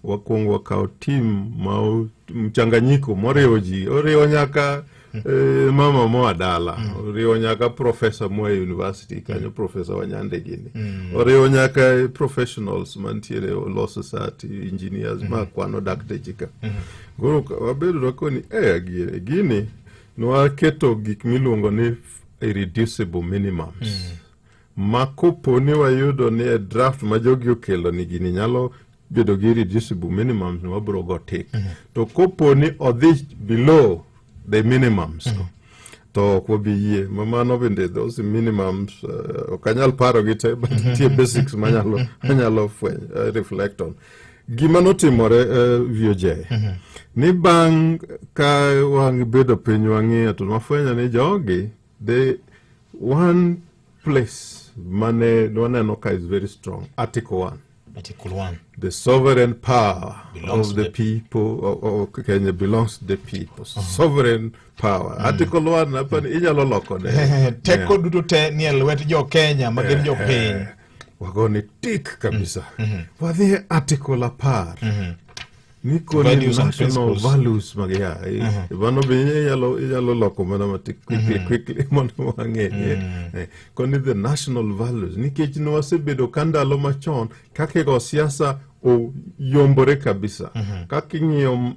wakwongo wakawo team ma mchanganyiko moriwo ji, oriwo nyaka mama moa dala, oriwo nyaka professor moa e university kanyo, Professor Wanyande gini, oriwo nyaka professionals mantiere law society, engineers, ma kwano dakteche ka. Koro wabedo wakoni gini nwaketo gik miluongo ni irreducible minimums ma kopo ni wayudo ni e draft ma jogi okelo ni gini nyalo bedo gi irreducible minimums, ni wabiro go tick, to kopo ni odhi below the minimums go, to ok wabi yie. Ma mano bende those minimums, ok anyal paro gi te, but nitie basics manyalo anyalo fweny, reflect on gima notimore. VOJ ni bang' ka wang' bedo piny wang'iyo to wafwenyo ni jogi the one place mane waneno ka is very strong, article 1. Article 1. The sovereign power belongs of to the people of Kenya belongs to the people. Sovereign power. Article 1 apani inyalo loko ne. Teko duto te nie lwet jo Kenya ma gin jopiny. Wagone tik kabisa. Wadhi e article 10. Nikoni Values and national principles. Values mag ya. Mano be inyalo loko mana matik quickly quickly mondo wang'e. Koni the national values nikech nwasebedo ka ndalo machon kaka igo siasa oyombore kabisa, kaka ing'iyo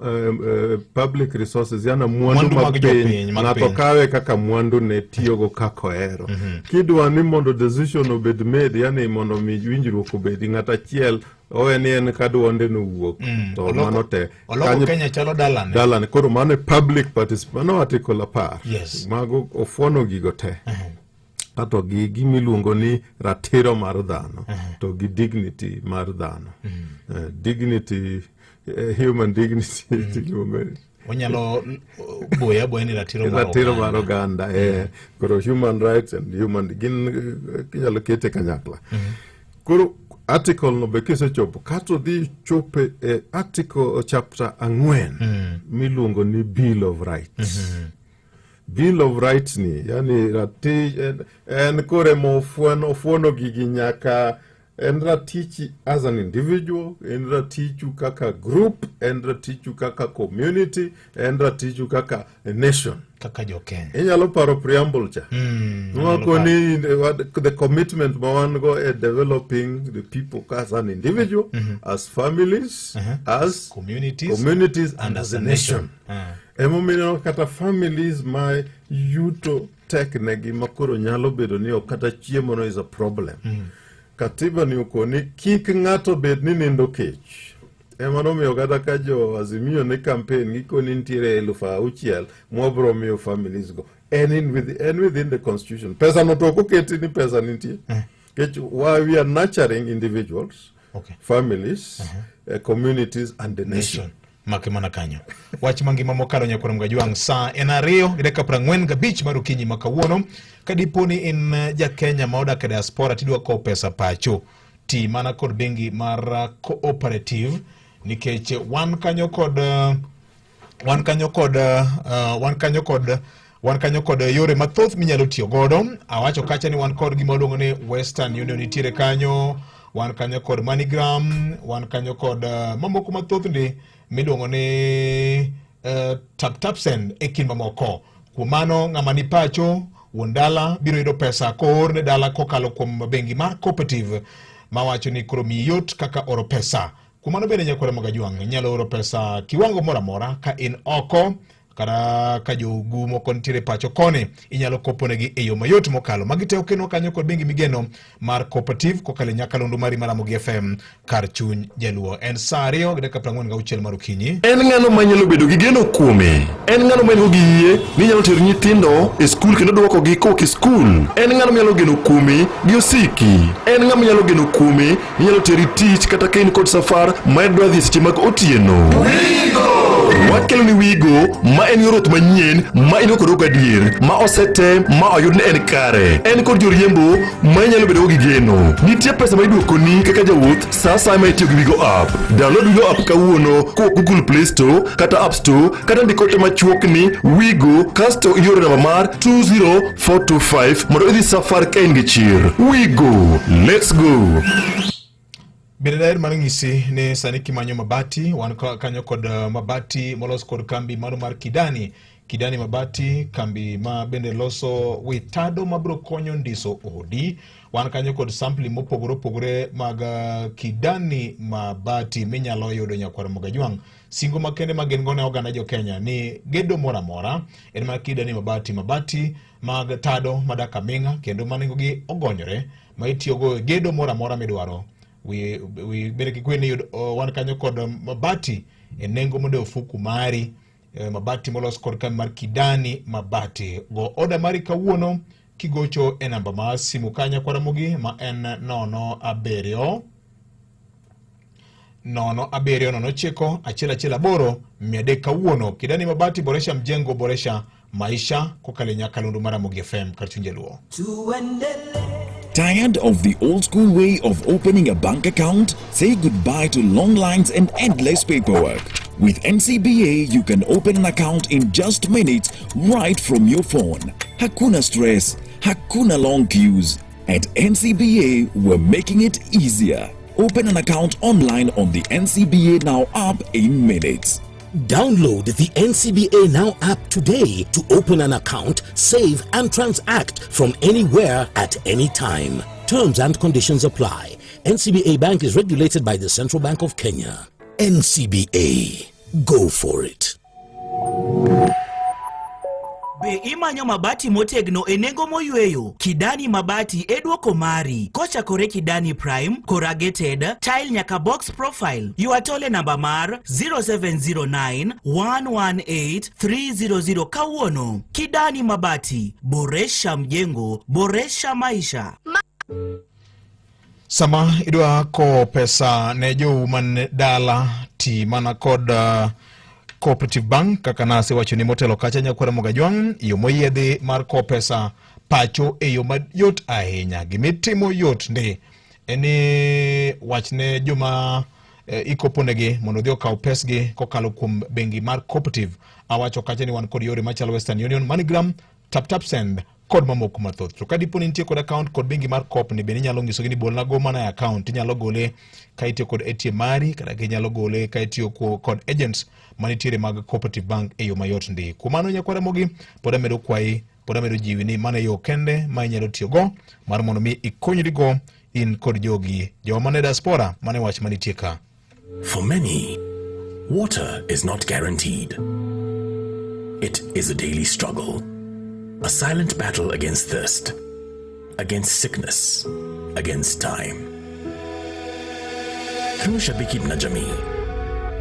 public resources, yana mwandu Mwandu mag mag piny, jopiny, mag ng'ato piny. kawe kaka mwandu ne tiyogo kaka ohero. Kidwa ni mondo decision obed made, yani mondo mi winjruok obedi, ng'at achiel owe ni en ka duonde nowuok to mano te Oloko Kenya chalo dalane. Dalane. Koro mano e public participation, mano article 10. Mago ofuono gigo te kato gi gimiluongo ni ratiro mar dhano to gi dignity mar dhano. Dignity, human dignity iluongo ni Onyalo boya boya ni ratiro mar ratiro mar oganda. Oganda. Koro human rights and human gin inyalo kete kanyakla. Koro article no be kisechopo kato dhi chope e article chapter 4 miluongo ni Bill of Rights. Bill of Rights ni yani rati en kore mofuono ofuono gigi nyaka en ratichi as an individual, en ratichu kaka group, en ratichu kaka community, en ratichu kaka a nation. Kaka jo Kenya. Inyalo paro preamble cha nwako ni the commitment ma wan go e developing the people as an individual, as families, as communities, communities and as a nation. Emomiyo ineno kata families ma yuto tek negi ma koro nyalo bedo ni ok kata chiemo no is a problem. Katiba ni okoni kik ng'ato bed ni nindo kech. Ema nomiyo kata ka jo Azimio ne campaign gikoni nitiere 6,000 mwabro miyo families go. En within the constitution. Pesa no to ok oketi ni pesa nitie. Nikech we are nurturing individuals, families, communities and the nation. Nation. Make mana kanyo. Wach mangima mokalo nyakwar Mgajwang' saa en ariyo gi dakika 45 mar okinyi ma kawuono. Ka dipo ni in ja Kenya ma odak e diaspora tidwa kowo pesa pacho, ti mana kod bengi mar Cooperative nikech wan kanyo kod wan kanyo kod wan kanyo kod wan kanyo kod yore mathoth minyalo tiyo godo. Awacho kacha ni wan kod gima waluongo ni Western Union nitiere kanyo, wan kanyo kod MoneyGram, wan kanyo kod mamoko mathoth ndi miluongo ni Tap Tap Send e kind mamoko. Kuom mano ng'ama ni pacho wuon dala biro yudo pesa koor ne dala kokalo kuom bengi mar Cooperative mawacho ni koro miyi yot kaka oro pesa. Kuom mano bende nyakwara Magajwang' inyalo oro pesa kiwango moro amora ka in oko kata ka jogu moko nitiere pacho koni inyalo koponegi e yo mayot mokalo. Magi te okenwa kanyo kod bengi migeno mar Cooperative kokalo e nyakalondo mari mar Ramogi FM kar chuny jaluo. En saa ariyo gi dakika 46 mar okinyi. En ng'ano manyalo bedo gi geno kuome? En ng'ano ma en gi yie ni nyalo tero nyithindo e skul kendo dwokogi kowuok e skul? En ng'ano manyalo geno kuome gi osiki? En ng'ama nyalo geno kuome ni nyalo teri tich kata ka in kod safar ma idwa dhi seche mag otieno? Wakelo ni Wigo ma en yor wuoth manyien ma in kod gadier ma osetem ma oyud ni en kare. En kod joriembo ma inyalo bedogo gi geno. Nitie pesa ma iduokoni kaka jawuoth sa asaya ma itiyo gi Wigo app. Download Wigo app kawuono kowuok Google Play Store kata App Store kata ndik ote machuok ni Wigo kasto ioro namba mar 20425 mondo idhi safar ka in gi chir. Wigo, let's go. Bende daher mar nyisi ni sani kimanyo mabati, wan kanyo kod mabati molos kod kambi mano mar Kidani. Kidani Mabati, kambi ma bende loso witado mabiro konyo ndiso odi. Wan kanyo kod sampli mopogore opogore mag Kidani Mabati minyalo yudo nyakwar Mogajwang'. Singo makende ma gin go ne oganda jo Kenya ni gedo moro amora en mar Kidani Mabati, mabati mag tado madak aming'a kendo ma nengogi ogonyore ma itiyogo e gedo moro amora midwaro. Wi bende kik weni yud wan kanyo kod mabati e nengo mondo ofuku mari. Mabati molos kod kambi mar Kidani Mabati. Go oda mari kawuono kigocho e namba mar simu kanya kwaramogi ma en 07 0 7 0 9 1 1 8 300 kawuono. Kidani Mabati, boresha mjengo, boresha maisha kokalo e nyakalondo mar Ramogi FM kar chuny jaluo. Tired of the old school way of opening a bank account? Say goodbye to long lines and endless paperwork. With NCBA, you can open an account in just minutes right from your phone. Hakuna stress, hakuna long queues. At NCBA, we're making it easier. Open an account online on the NCBA Now app in minutes. Download the NCBA Now app today to open an account, save and transact from anywhere at any time. Terms and conditions apply. NCBA Bank is regulated by the Central Bank of Kenya. NCBA. Go for it. Be imanyo mabati motegno e nengo moyweyo? Kidani Mabati e duoko mari. Kochakore Kidani Prime, Corrugated, Tile nyaka Box Profile. Ywa tole namba mar 0709 118 300 kawuono. Kidani Mabati, boresha mjengo, boresha maisha. Sama idwa kowo pesa ne jou man dala, ti mana kod Cooperative Bank kaka nasewacho ni motelo kacha nyakwara Mogajwang', yo moyiedhi mar kowo pesa pacho e yo mayot ahinya. Gimitimo yot ndi en ni wachne joma ikoponegi mondo odhi okaw pesgi kokalo kuom bengi mar Cooperative. Awacho kacha ni wan kod yore machalo Western Union, MoneyGram, Tap Tap Send kod mamoko mathoth. To ka dipo ni nitie kod account kod bengi mar Coop ni bende inyalo nyisogi ni bolna go mana e account. Inyalo gole ka itiyo kod ATM mari kata ka inyalo gole ka itiyo kod agents manitiere mag Cooperative Bank e yo mayot ndi. Kuom mano nyakwara Ramogi, pod amedo kwayi, pod amedo jiwi ni mano e yo kende ma inyalo tiyo go mar mondo mi ikonyri go in kod jogi joma man e diaspora. Mano e wach manitie ka. For many, water is not guaranteed. It is a daily struggle, a silent battle against thirst, against sickness, against time. Through Shabiki na Jamii,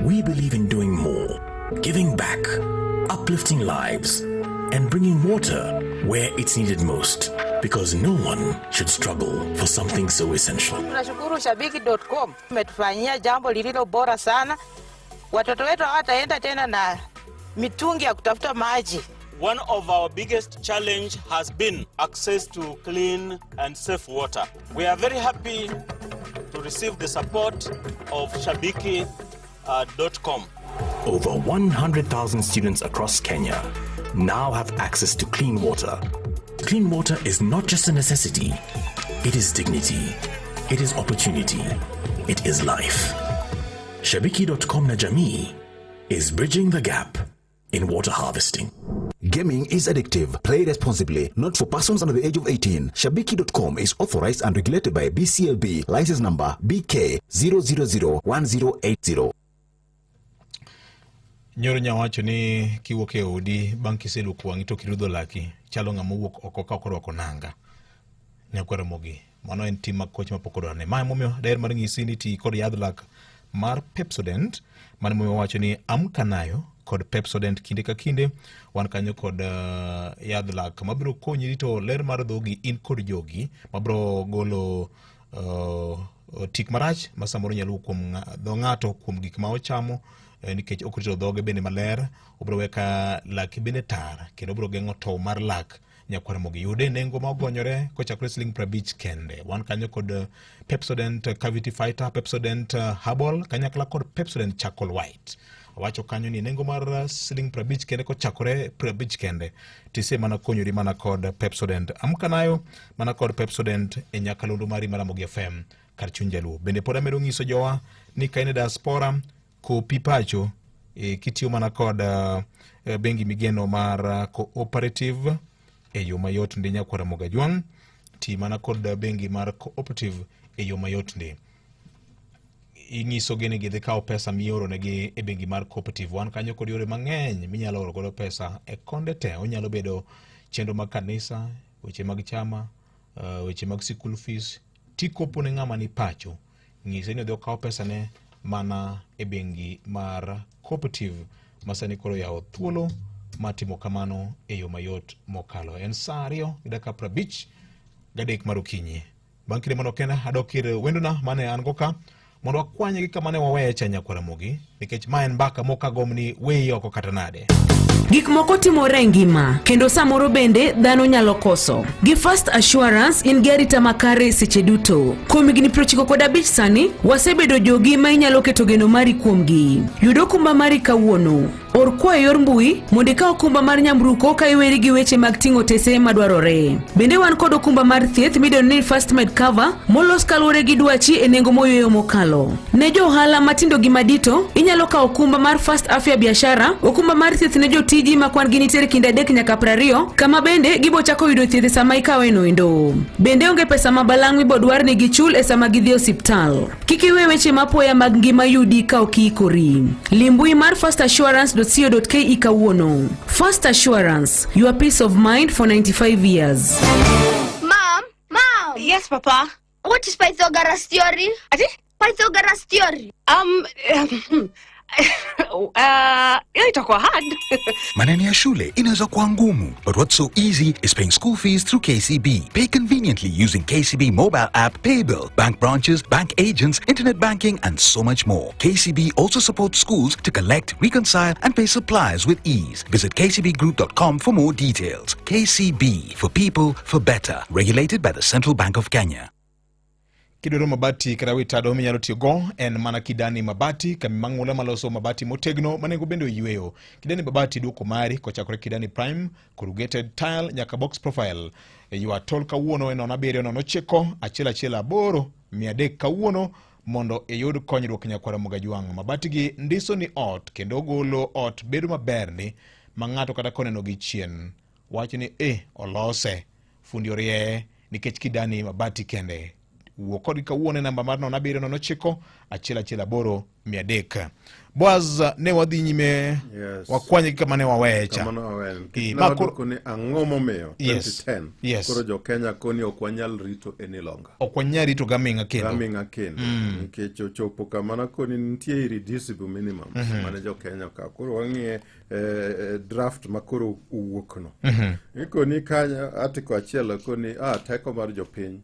we believe in doing more, giving back, uplifting lives, and bringing water where it's needed most. Because no one should struggle for something so essential. Tunashukuru Shabiki.com umetufanyia jambo lililo bora sana. Watoto wetu hawataenda tena na mitungi ya kutafuta maji. One of our biggest challenge has been access to clean and safe water. We are very happy to receive the support of Shabiki.com. Over 100,000 students across Kenya now have access to clean water. Clean water is not just a necessity, it is dignity, it is opportunity, it is life. Shabiki.com na Jamii is bridging the gap in water harvesting. Gaming is addictive. Play responsibly. Not for persons under the age of 18. Shabiki.com is authorized and regulated by BCLB. License number BK 0001080. Nyoro nyawacho ni kiwuok e odi bang' kiseluoko wang'i to kirudho laki chalo ng'ama owuok oko ka ok orwako nanga. Nyakwar Ramogi, mano en tim mag koch mapok odwarne. Ma emomiyo daher mar nyisi ni ti kod yadh lak mar Pepsodent. Mano emomiyo wawacho ni amka nayo kod Pepsodent kinde ka kinde. Wan kanyo kod yadh lak mabiro konyi rito ler mar dhogi in kod jogi, mabiro golo tik marach ma samoro nyalo wuok kuom dho ng'ato kuom gik ma ochamo nikech ok orito dhoge bende maler. Obiro we ka laki bende tar kendo obiro geng'o tow mar lak. Nyakwar Ramogi yude nengo ma ogonyore kochakore siling 50 kende. Wan kanyo kod Pepsodent Cavity Fighter, Pepsodent Herbal kanyakla kod Pepsodent Charcoal White. Awacho kanyo ni nengo mar siling 50 kende kochakore 50 kende tise mana konyori mana kod Pepsodent. Amka nayo mana kod Pepsodent e nyakalondo mari mar Ramogi FM kar chuny jaluo. Bende pod amedo nyiso jowa ni ka in e diaspora kopi pacho kitiyo mana kod bengi migeno mar cooperative e yo mayot ndi. Nyakwar Ramogi Ajwang', ti mana kod bengi mar cooperative e yo mayot ndi. Inyisogi ni gidhi kawo pesa mioro negi e bengi mar cooperative. Wan kanyo kod yore mang'eny minyalo oro godo pesa e konde te. Onyalo bedo chenro mag kanisa, weche mag chama, weche mag school fees. Tikopo ne ng'ama ni pacho, nyise ni odhi okaw pesane mana e bengi mar cooperative ma sani koro oyawo thuolo mar timo kamano e yo mayot mokalo. En saa 2:53 mar okinyi. Bang' kinde manok kenda adok ir wendona mane an go ka mondo wakwanye gi kama ne waweye cha. Nyakwar Ramogi, nikech ma en mbaka mokagom ni weyi oko kata nade. Gik moko timore e ngima, kendo samoro bende dhano nyalo koso. Gi First Assurance in gi arita makare seche duto. Kuom higni 95 sani, wasebedo jogi ma inyalo keto geno mari kuomgi. Yud okumba mari kawuono. Or kwayo e yor mbui mondo ikaw okumba mar nyamburko ka iweri gi weche mag ting'o otese madwarore. Bende wan kod okumba mar thieth midendo ni First Med Cover molos kaluwore gi dwachi e nengo moyweyo mokalo. Ne jo ohala matindo gi madito, inyalo kawo okumba mar First Afya Biashara, okumba mar thieth ne jotiji ma kwan gi nitiere kind 3 nyaka 20, kama bende gibo chako yudo thieth e sama ikawe no endo. Bende onge pesa ma balang' mibodwar ni gichul e sama gidhi e osiptal. Kik iwe weche mapoya mag ngima yudi ka ok iikori. Lim mbui mar firstassurance.co.ke kawuono. First Assurance, your peace of mind for 95 years. Mom, Mom. Yes, Papa. What is Pythagoras theory? Ati? Pythagoras theory. Hiyo itakuwa hard. Maneno ya shule inaweza kuwa ngumu, but what's so easy is paying school fees through KCB. Pay conveniently using KCB mobile app, paybill, bank branches, bank agents, internet banking, and so much more. KCB also supports schools to collect, reconcile, and pay suppliers with ease. Visit kcbgroup.com for more details. KCB, for people, for better. Regulated by the Central Bank of Kenya. Kidwaro mabati kata wi tado minyalo tiyogo en mana Kidani Mabati, kambi mang'ula maloso mabati motegno ma nengo bende oyweyo. Kidani Mabati duoko mari kochakore Kidani Prime, corrugated tile nyaka box profile. Ywa tol kawuono e 0709 118 300 kawuono mondo iyud konyruok. Nyakwar Ramogi Ajwang', mabati gi ndiso ni ot kendo golo ot bedo maber ni ma ng'ato kata koneno gi chien wacho ni e olose fundi orieye nikech Kidani Mabati kende. Wuo kodgi kawuono e namba mar 0709 118 300. Boaz, ne wadhi nyime. Wakwanye gi kama ne waweye cha. Kamano waweyo. Eh, Ne ma koro- wadwoko ni ang'o momiyo 2010 koro jo Kenya koni ok wanyal rito any longer. Ok wanyal rito gaming'a kendo. Gaming'a kendo. Nikech ochopo kama nakoni nitie irreducible minimum mane jo Kenya okawo. Koro wang'iye draft ma koro owuok no. Ikoni kanyo article achiel koni teko mar jopiny.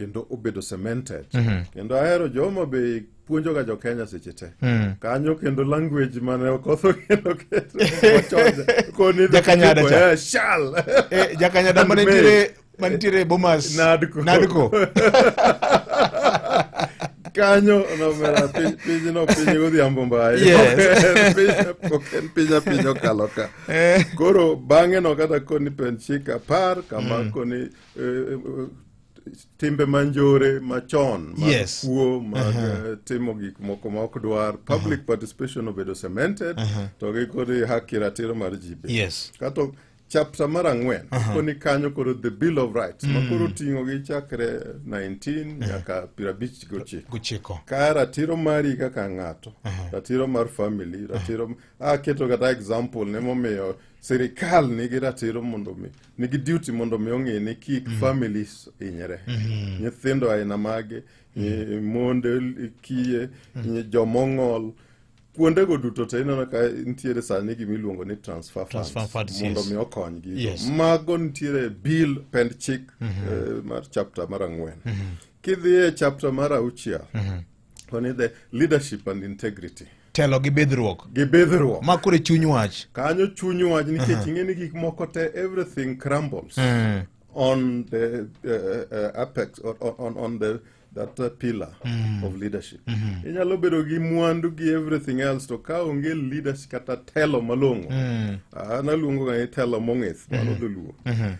kendo obedo cemented Mhm. kendo ahero joma be puonjoga jo Kenya seche te Mm. kanyo kendo language mane okotho kendo keto wachon koni the Jakanyada people, cha. eh, shall Eh, jakanyada And may. manitiere manitiere Bomas Nadco. Nadco. kanyo nomera piny pinyno piny godhiambo mbaye Yes. Ok en piny apiny okalo ka Eh. koro bang'e no kata koni pend chik apar kama koni eh, eh, timbe manjore machon mag Yes. kuo mag Uh-huh. eh, timo gik moko ma ok dwar public participation obedo cemented Uh-huh. to gi koro haki ratiro mar ji be Yes. kato chapter mar ang'wen Uh-huh. koni kanyo koro the bill of rights ma Mm. koro ting'o gi chakre 19 nyaka 59 Gochiko. ka ratiro mari kaka ng'ato ratiro mar family ratiro aketo kata example ne momiyo sirikal nigi ratiro mondo mi nigi duty mondo mi ong'i ni kik families hinyre Mhm. nyithindo aina mage monde kiye jomong'ol kuondego duto te ineno ka nitiere sani gimiluongo ni transfer funds, Transfer funds, mondo yes. mi okonygi Yes. mago nitiere bill pend chik Mhm. mar chapter mar ang'wen Mhm. kidhi e chapter mar auchiel Mhm. koni the leadership and integrity Telo gi bidhruok. gi bidhruok Ma koro e chuny wach. kanyo chuny wach nikech Mhm. ing'e ni gik moko te everything crumbles Mm. on the apex or on the that pillar Mm. of leadership Mhm. inyalo bedo gi mwandu gi everything else to ka onge leadership kata telo malong'o Mm. an aluongo ga ni telo mong'ith mano Mhm. dholuo Mhm.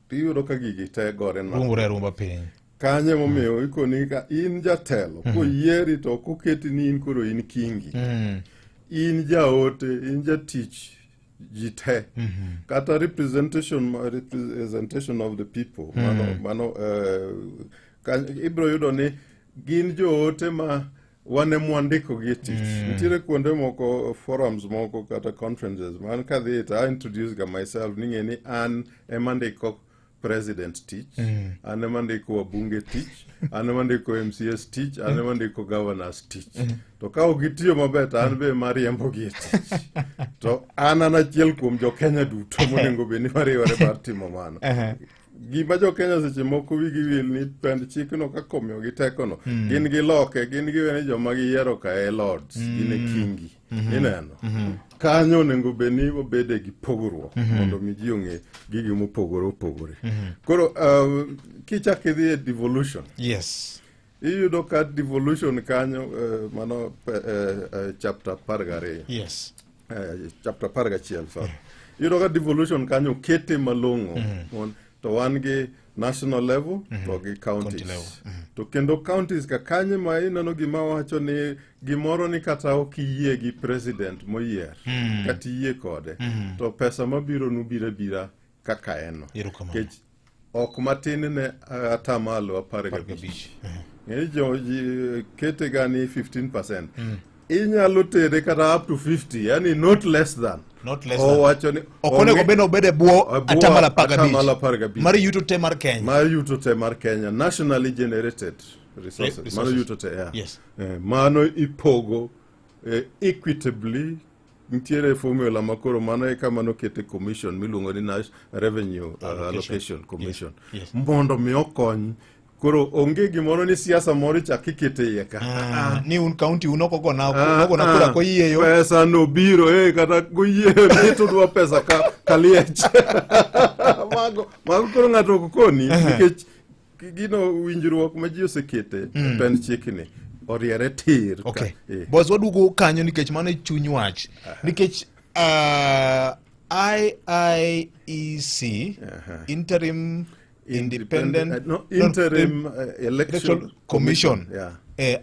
tiyudo ka gigi te gore nako. Rumbore arumba piny. kanyo emomiyo ikoni ka in jatelo Mhm. koyieri to ok oketi ni in koro in kingi Mm. in jaote in jatich ji te Mhm. kata representation representation of the people mano, Mm. mano ibiro yudo ni gin joote ma wan ema wandikogi e tich Mm. nitiere kuonde moko forums moko kata conferences man kadhi to I introduce ga myself ni ng'e ni an ema ndiko president tich Mm. an ema ndiko wabunge tich an ema ndiko MCS tich an ema ndiko governors tich Mm. to ka ok gitiyo maber to an be mariembogi e tich to an an achiel kuom jokenya duto monego bed ni wariwore mar timo mano Uh-huh. gima jokenya seche moko wigi wil ni pend chikno kaka omiyogi tekono Mm. gin giloke gin giwe ni joma giyiero ka e lords gin e Mm. kingi Mhm. ineno Mhm. kanyo onego bed ni wabede gi pogruok Mhm. mondo mi ji ong'e gigi mopogore opogore Mhm. koro kichak idhi e devolution Yes. iyudo ka devolution kanyo mano chapter 12 Yes. Chapter 11 sorry iyudo ka devolution kanyo kete malong'o Mhm. To wan gi national level Mhm. to gi counties County level. Mhm. to kendo counties ka kanye ma ineno gima wacho ni gimoro ni kata ok iyie gi president moyier Mm. kata iyie kode Mhm. to pesa mabiro nu biro abira kaka en no Erokamano. nikech ok matin ne atamalo 15 ng'eni jo ji kete ga ni 15% inyalo tere kata up to 50 yani not less than Not less than. owacho ni Ok onego bed ni obed e bwo atamalo atamalo 15 15 mar yuto te mar Kenya. mar yuto te mar Kenya nationally generated resources resources. mano yuto te yeah. Yes. Mano ipogo equitably nitiere formula ma koro mano e kama nokete commission miluongo ni Revenue Allocation Commission Yes. mondo mi okony koro onge gimoro ni siasa moro ichak ikete iye ka Ah, ni un county un ok ogona Ah, ogona kura ah, koyieyo. pesa no biro kata goyieyo ni to dwa pesa ka kaliech mago mago koro ng'ato ok koni nikech gino winjruok ma ji osekete Mm. pend chikni oriere tir ka- Okay. Boss waduogo kanyo nikech mano e chuny wach. Nikech IIEC Interim Independent no, Interim Election Commission. Yeah.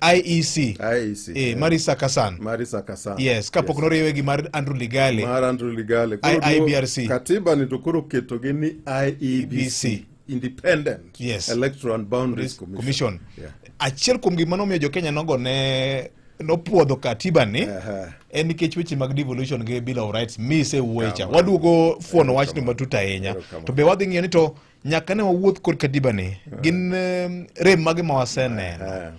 IEC. IEC. Marisa Kasan. Marisa Kasan. Yes, kapok Yes. noriwe gi mar Andrew Ligale. Mar Andrew Ligale. Koro IIBRC. Katiba ni to koro ketogi ni IEBC. Independent Yes. Electoral and Boundaries Commission. Commission. Yeah. Achiel kuom gima nomiyo jo-Kenya nogone nopuodho katiba ni en nikech weche mag devolution gi Bill of Rights mise wuoye cha. Waduogo fuono wachni matut ahinya. To be wadhi ng'iyo ni to nyaka ne wawuoth kod katiba ni gin rem mage ma waseneno.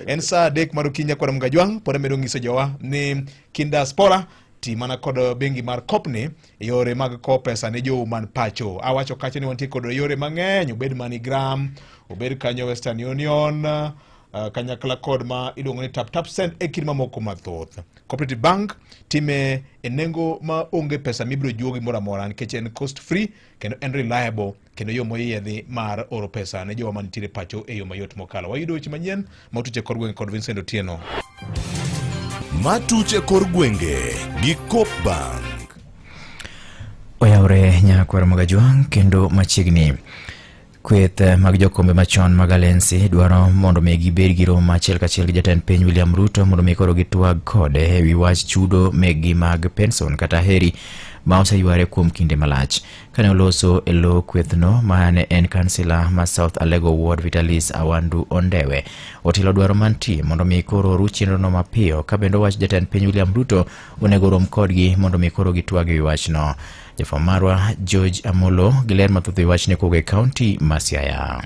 En saa 3 mar okinyi akwara Mgajwang' pod amedo nyiso jowa ni kind diaspora Ti mana kod bengi mar Kopni e yore mag kowo pesa ne jou man pacho. Awacho kacha ni wantie kod yore mang'eny, obed MoneyGram, obed kanyo Western Union, kanyakla kod ma iluongo ni Tap Tap Send e kind mamoko mathoth. Cooperative Bank time e nengo ma onge pesa mibiro juogi moro amora nikech en cost free kendo en reliable kendo yo moyiedhi mar oro pesa ne jowa mantiere pacho e yo mayot mokalo. Wayudo weche manyien matuche kor gwenge kod Vincent Otieno. Matuche kor gwenge gi Coop Bank. Oyawre nyakwar Magajwang' kendo machiegni. Kweth mag jokombe machon mag Alensi dwaro mondo mi gibed gi romo achiel kachiel gi jatend piny William Ruto mondo mi koro gitwag kode e wi wach chudo mekgi mag penson kata heri ma oseyware kuom kinde malach. Kane oloso e lo kwethno ma ne en kansila ma South Alego Ward Vitalis Awandu Ondewe, otilo dwaro mantie mondo mi koro oru chenrono mapiyo ka bende owacho jatend piny William Ruto onego rom kodgi mondo mi koro gitwag e wi wachno. Jafwambo marwa George Amolo gi ler mathoth e wi wachni kowuok e kaunti ma Siaya.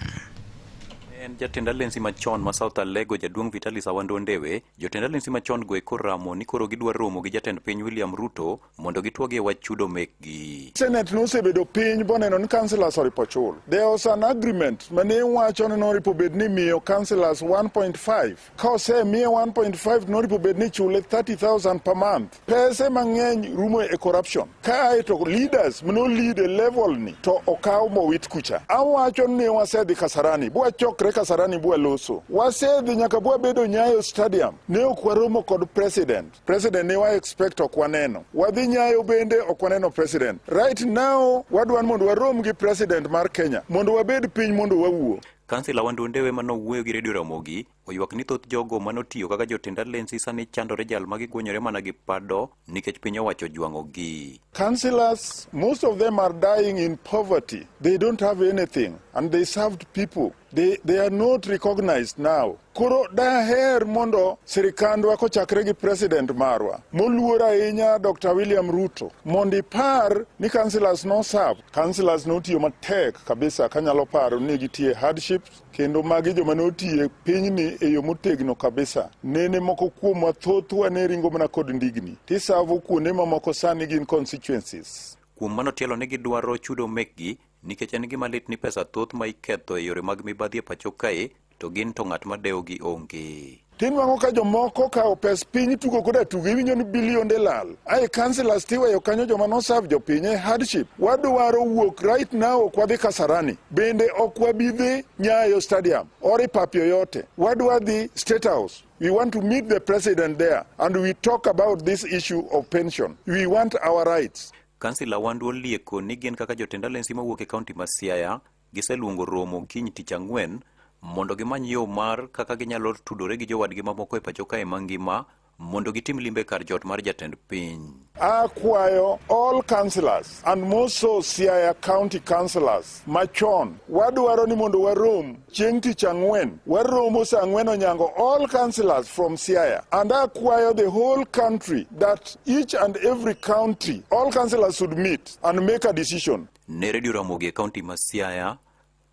En jatend alensi machon ma South Alego jaduong' Vitalis Awando Ondewe, jotend alensi machon go eko ramo ni koro gidwa romo gi jatend piny William Ruto mondo gitwagie wach chudo mekgi. Senate nosebedo piny boneno ni councillors oripo chul. There was an agreement mane wacho ni noripo bed ni miyo councillors 1.5. Ka osemiye 1.5 noripo bed ni chule 30,000 per month. Pese mang'eny rumo e corruption. Kae to leaders mano lead e level ni to okaw mowit kucha. Awacho ni wasedhi Kasarani, bwachokre Kasarani bwaloso. Wasedhi nyaka bwabedo Nyayo Stadium. Ne ok waromo kod president. President ne wa expect ok waneno. Wadhi Nyayo bende ok waneno president. Right now wadwa mondo warom gi president mar Kenya mondo wabed piny mondo wawuo. Kansila Wandu Ondewe manowuoyo gi Radio Ramogi oywak ni thoth jogo manotiyo kaka jotend alensi sani chandore jal ma gigwenyore mana gi pado nikech piny owacho ojwang'ogi. Councillors, most of them are dying in poverty. They don't have anything and they served people. They are not recognized now. Koro daher mondo sirikandwa kochakre gi president marwa moluor ahinya Dr. William Ruto mondo ipar ni councillors no serve. Councillors notiyo matek kabisa kanyalo paro ni gitie hardships kendo magi joma notiyo e pinyni e yo motegno kabisa. Nene moko kuomwa thothwa ne ringo mana kod ndigni. Tisavo kuonde mamoko sani gin constituencies. Kuom mano tielo ni gidwaro chudo mekgi nikech en gima lit ni pesa thoth ma iketho e yore mag mibadhi e pacho kae to gin to ng'at madewogi onge. Tinwang'o ka jomoko kawo pes piny tugo koda tugo iwinjo ni bilionde lal. Ae councillors tiweyo kanyo joma noserve jopiny e hardship. Wadwaro wuok right now ok wadhi Kasarani. Bende ok wabi dhi Nyayo Stadium or e pap yoyote. Wadwa dhi State House. We want to meet the president there and we talk about this issue of pension. We want our rights. Kansila Wandu olieko ni gin kaka jotend alensi mawuok e kaunti ma Siaya giseluongo romo kiny tich ang'wen mondo gimany yo mar kaka ginyalo tudore gi jowadgi mamoko e pacho kae mangima mondo gitim limbe kar jot mar jatend piny. Akwayo all councillors and more so Siaya County councillors machon wadwaro ni mondo warom chieng' tich ang'wen waromo saa ang'wen onyango all councillors from Siaya and akwayo the whole country that each and every county all councillors should meet and make a decision. Ne Radio Ramogi e kaunti ma Siaya,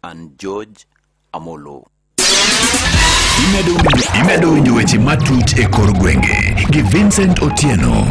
an George Amolo. Imedo winjo weche matut e kor gwenge gi Vincent Otieno.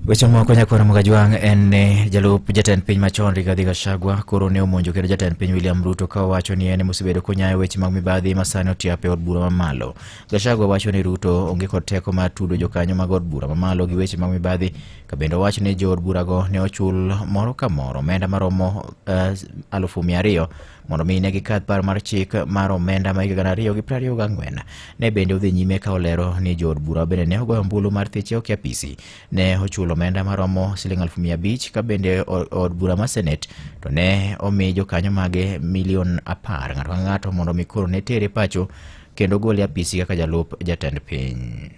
Weche moko nyakwara Mogajwang' en ni jalup jatend piny machon Rigathi Gachagua koro ne omonjo kendo jatend piny William Ruto ka owacho ni en emosebedo konyayo weche mag mibadhi ma sani otiap e od bura mamalo. Gachagua wacho ni Ruto onge kod teko mar tudo jokanyo mag od bura mamalo gi weche mag mibadhi ka bende owacho ni jood burago ne ochul moro ka moro omenda maromo 200,000 mondo mi ne gikadh paro mar chik mar omenda ma higa 2024. Ne bende odhi nyime ka olero ni jood bura bende ne ogoyo ombulu mar thiche ok e apisi ne ochulo omenda maromo siling 500,000 ka bende od bura mar senet to ne omi jokanyo mage milion 10 ng'ato ka ng'ato mondo mi koro ne tere pacho kendo gole apisi kaka jalup jatend piny.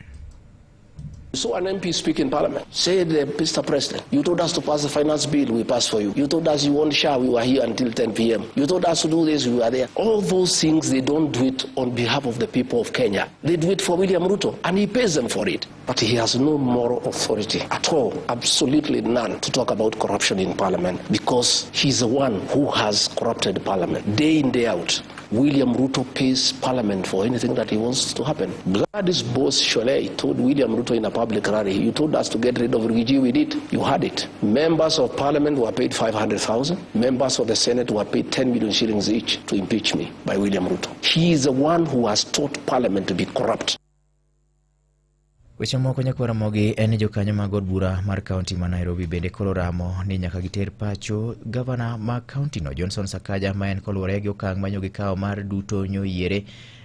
So an MP speak in Parliament, said, Mr. President, you told us to pass the finance bill, we passed for you. You told us you want SHA, we were here until 10 p.m. You told us to do this, we were there. All those things, they don't do it on behalf of the people of Kenya. They do it for William Ruto, and he pays them for it. But he has no moral authority at all, absolutely none, to talk about corruption in Parliament, because he's the one who has corrupted Parliament, day in, day out. William Ruto pays parliament for anything that he wants to happen. Gladys Boss Shollei told William Ruto in a public rally, you told us to get rid of Riggy G, we did. You had it. Members of parliament were paid 500,000. Members of the Senate were paid 10 million shillings each to impeach me by William Ruto. He is the one who has taught parliament to be corrupt. Weche moko nyakwar Ramogi en ni jokanyo mag od bura mar kaunti ma Nairobi bende koro ramo ni nyaka giter pacho gavana ma kauntino Johnson Sakaja ma en koluwore gi okang' ma nyo gikawo mar duto nyo yiere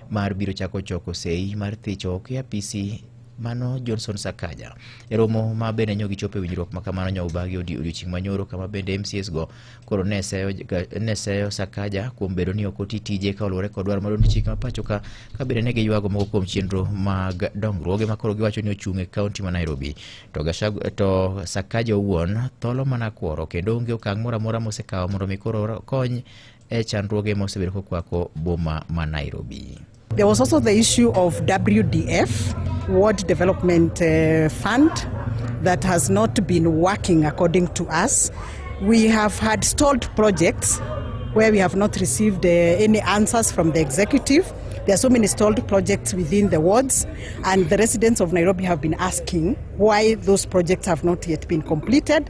mar biro chako choko sei mar thicho oko e apisi mano Johnson Sakaja. E romo ma bende nyo gichopo e winjruok ma kamano nyo obagi odiochieng' manyoro kama bende MCAs go koro ne seyo Sakaja kuom bedo ni ok oti tije ka oluwore kod dwaro mar duond chike ma pacho ka ka bende ne giywago moko kuom chenro mag dongruoge ma koro giwacho ni ochung' e kaunti ma Nairobi. To to Sakaja owuon tholo mana kworo kendo onge okang' moro amora mosekawo mondo mi koro kony e chandruoge mosebedo kokwako boma ma Nairobi. There was also the issue of WDF, Ward Development Fund, that has not been working according to us. We have had stalled projects where we have not received any answers from the executive. There are so many stalled projects within the wards, and the residents of Nairobi have been asking why those projects have not yet been completed.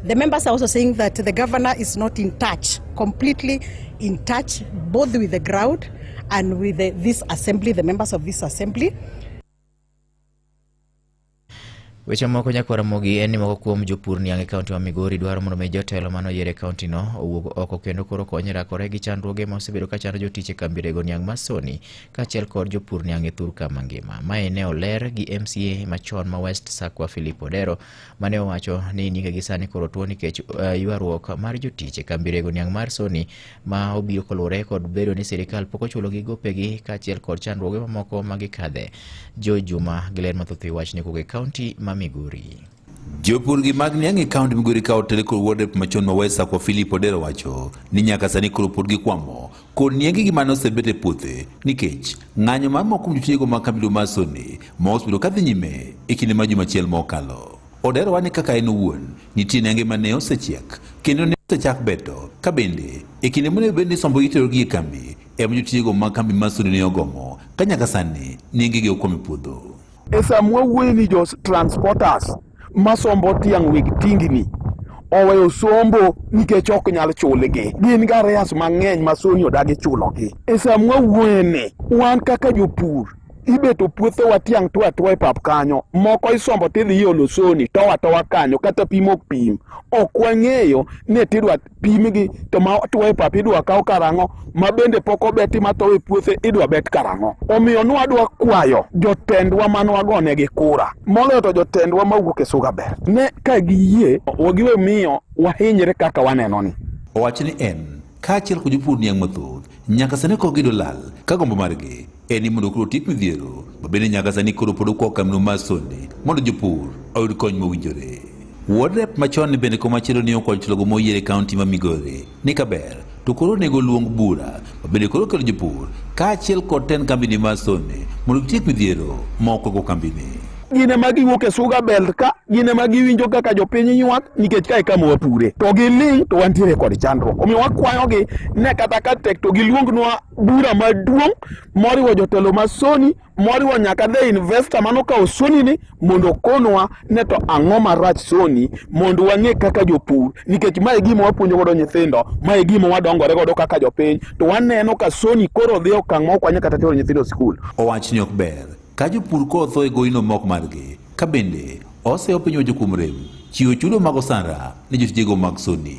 The members are also saying that the governor is not in touch, completely in touch, both with the ground and with this assembly, the members of this assembly. Weche moko nyakwar Ramogi en ni moko kuom jopur niang' e kaunti ma Migori dwaro mondo mi jotelo mane oyier e kaunti no owuog oko kendo koro kony e rakore gi chandruoge ma osebedo ka chando jotich e kambi rego niang' mar Sony kaachiel kod jopur niang' e thur kama ngima. Mae ne oler gi MCA machon ma West Sakwa Philip Odero mane owacho ni nyinge gi sani koro tuo nikech ywaruok mar jotich e kambi rego niang' mar Sony ma obiro koluwore kod bedo ni sirikal pok ochulogi gopegi kaachiel kod chandruoge mamoko ma gikadhe. Joe Juma gi ler mathoth e wachni kowuok e kaunti ma Migori. Jopur gi mag niang' e kaunti Migori ka otele kod wuod rep machon ma West Sakwa Philip Odero wacho ni nyaka sani koro pod gikwamo kod nienge gi mane osebet e puothe nikech ng'anyo mar moko kuom jotijego mag kambi mar Sony ma osebedo kadhi nyime e kinde mar juma achiel mokalo. Odero wacho ni kaka en owuon nitie niange mane osechiek kendo ne osechak beto ka bende e kinde monego bed ni sombo iterogi e kambi ema jotijego mag kambi mar Sony ne ogomo ka nyaka sani niengegi okwamo e puodho. E sama wawuoyo ni jo transporters masombo tiang' weg tingni oweyo sombo nikech ok nyal chulgi. Gin gi arrears mang'eny ma Sony odagi chulogi. E sama wawuoye ni wan kaka jopur ibeto puothewa tiang' to atuwa e pap kanyo, moko isombo tidhi iolo Sony to atowa kanyo kata pim ok pim. Ok wang'eyo ni tidwa pimgi to ma tuo e pap idwa kaw karang'o, ma bende pok obeti ma towo e puothe idwa bet karang'o. Omiyo nwadwa kwayo jotendwa mane wagonegi kura, moloyo to jotendwa mawuok e Sugar Belt, ne ka giyie giwe miyo wahinyre kaka waneno ni. Owacho ni en kaachiel kod jopur niang' mathoth nyaka sani kok giyudo lal ka gombo margi en ni mondo koro otiek midhiero ma bende nyaka sani koro pod okwako kambino mar Sony mondo jopur oyud kony mowinjore. Wuod rep machon ni bende komachielo ne okwayo jotelo moyier e kaunti ma Migori ni kaber to koro onego oluong bura ma bende koro kelo jopur kaachiel kod tend kambini mar Sony mondo gitiek midhiero ma okwako kambini. Gin ema giwuok e Sugar Belt ka, gin ema giwinjo kaka jopiny ywak nikech kae kama wapure. To giling' to wantiere kod chandruok. Omiyo wakwayogi ne kata ka tek to giluongnwa bura maduong' moriwo jotelo ma Sony, moriwo nyaka the investor manokawo Sony ni mondo okonwa ne to ang'o marach Sony mondo wang'e kaka jopur, nikech mae e gima wapuonjo godo nyithindo, mae e gima wadongore godo kaka jopiny, to waneno ka Sony koro dhi e okang' ma ok wanyal kata tero nyithindo e sikul. Owach ni ok ber ka jopur kotho e goyino mok margi, ka bende oseyo piny owacho kuom rem chiwo chudo mag osara ne jotijego mag Sony.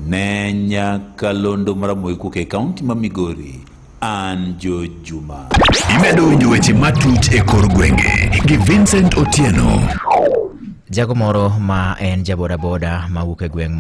Ne nyakalondo mar Ramogi kowuok e kaunti ma Migori, an George Juma. Imedo winjo weche matut e kor gwenge gi Vincent Otieno. Jago moro ma en jabodaboda mawuok e gweng'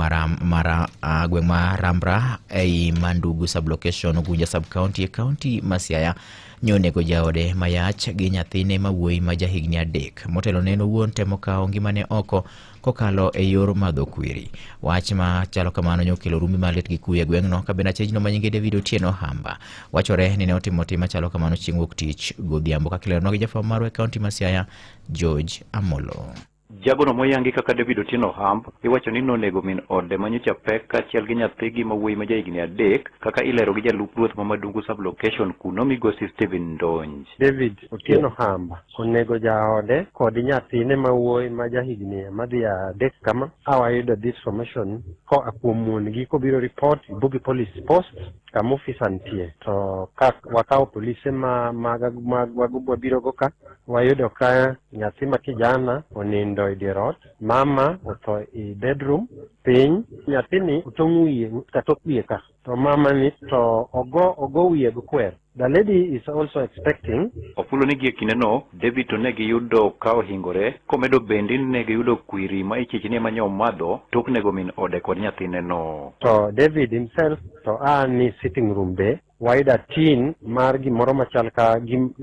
gweng' ma Rambra ei Mandugu sub-location Ugunja sub-county e kaunti ma Siaya nyonego jaode mayach gi nyathine ma wuoyi ma jahigni 3. Motelo ne en owuon temo kawo ngimane oko kokalo e yor madho kwiri. Wach ma chalo kamano nyokelo rumbi malit gi kuyo e gweng'no ka bende achijno ma nyinge David Otieno Hamba wachore ni ne otimo tim machalo kamano chieng' wuok tich godhiambo kaka ileronwa gi jafwambo marwa e kaunti ma Siaya George Amolo. Jagono moyangi kaka David Otieno Hamb iwacho ni nonego min ode manyocha pek kaachiel gi nyathigi ma wuoyi ma jahigni 3 kaka ilero gi jalup ruoth ma Madungu sub-location kuno migosi Stephen Ndonj. David Otieno Hamb onego jaode kod nyathine ma wuoyi ma jahigni madhi 3 kama. Awayudo this information koa kuom wuon-gi kobiro report Bugi Police Post kama ofisa nitie. To ka wakawo polise ma wabiro go ka, wayudo ka nyathi ma kijana onindo e dier ot, mama otho e bedroom piny, nyathini otong' wiye katok wiye ka, to mama ni to ogo wiye gi kwer. The lady is also expecting. Ofulo ni gie kindeno David to ne giyudo ka ohingore komedo bende ni ne giyudo kwiri ma ichich ni ema nyo omadho tok nego min ode kod nyathine no. To David himself to a ni sitting room be wayudo tin mar gimoro machal ka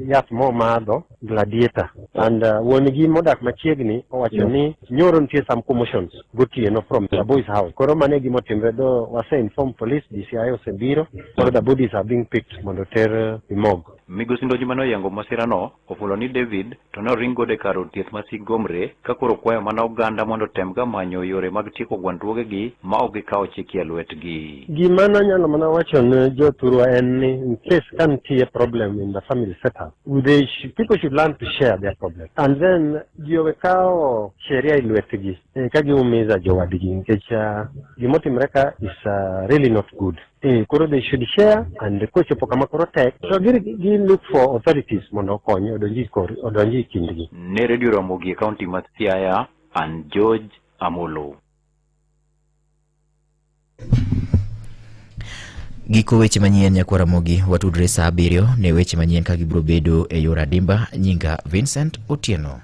yath momadho Gladiator, and wuon gi modak machiegni owacho ni nyoro nitie some commotions gotieno from the boy's house. Koro mano e gima otimre, do wase inform police, DCI osebiro, koro the bodies are being picked mondo oter e morgue. Migosi Ndonji mane oyango masirano ofulo ni David to ne oring godo e kar od thieth ma Sigomre ka koro kwayo mana oganda mondo otem ga manyo yore mag tieko gwandruogegi ma ok gikawo chik e lwetgi. Gima nanyalo mana wacho ne jothurwa en ni in case ka nitie problem in the family setup, people should learn to share their problem. And then ji owe kawo sheria e lwetgi ka giumiza jowadgi nikech gimotimre ka is really not good. Koro they should share, and kochopo kama koro tek to gi look for authorities mondo okony odonji e kindgi. Ne Radio Ramogi e kaunti ma Siaya, an George Amolo. Giko weche manyien nyakwar Ramogi, watudre saa 7 ne weche manyien ka gibiro bedo e yor adimba. Nyinga Vincent Otieno.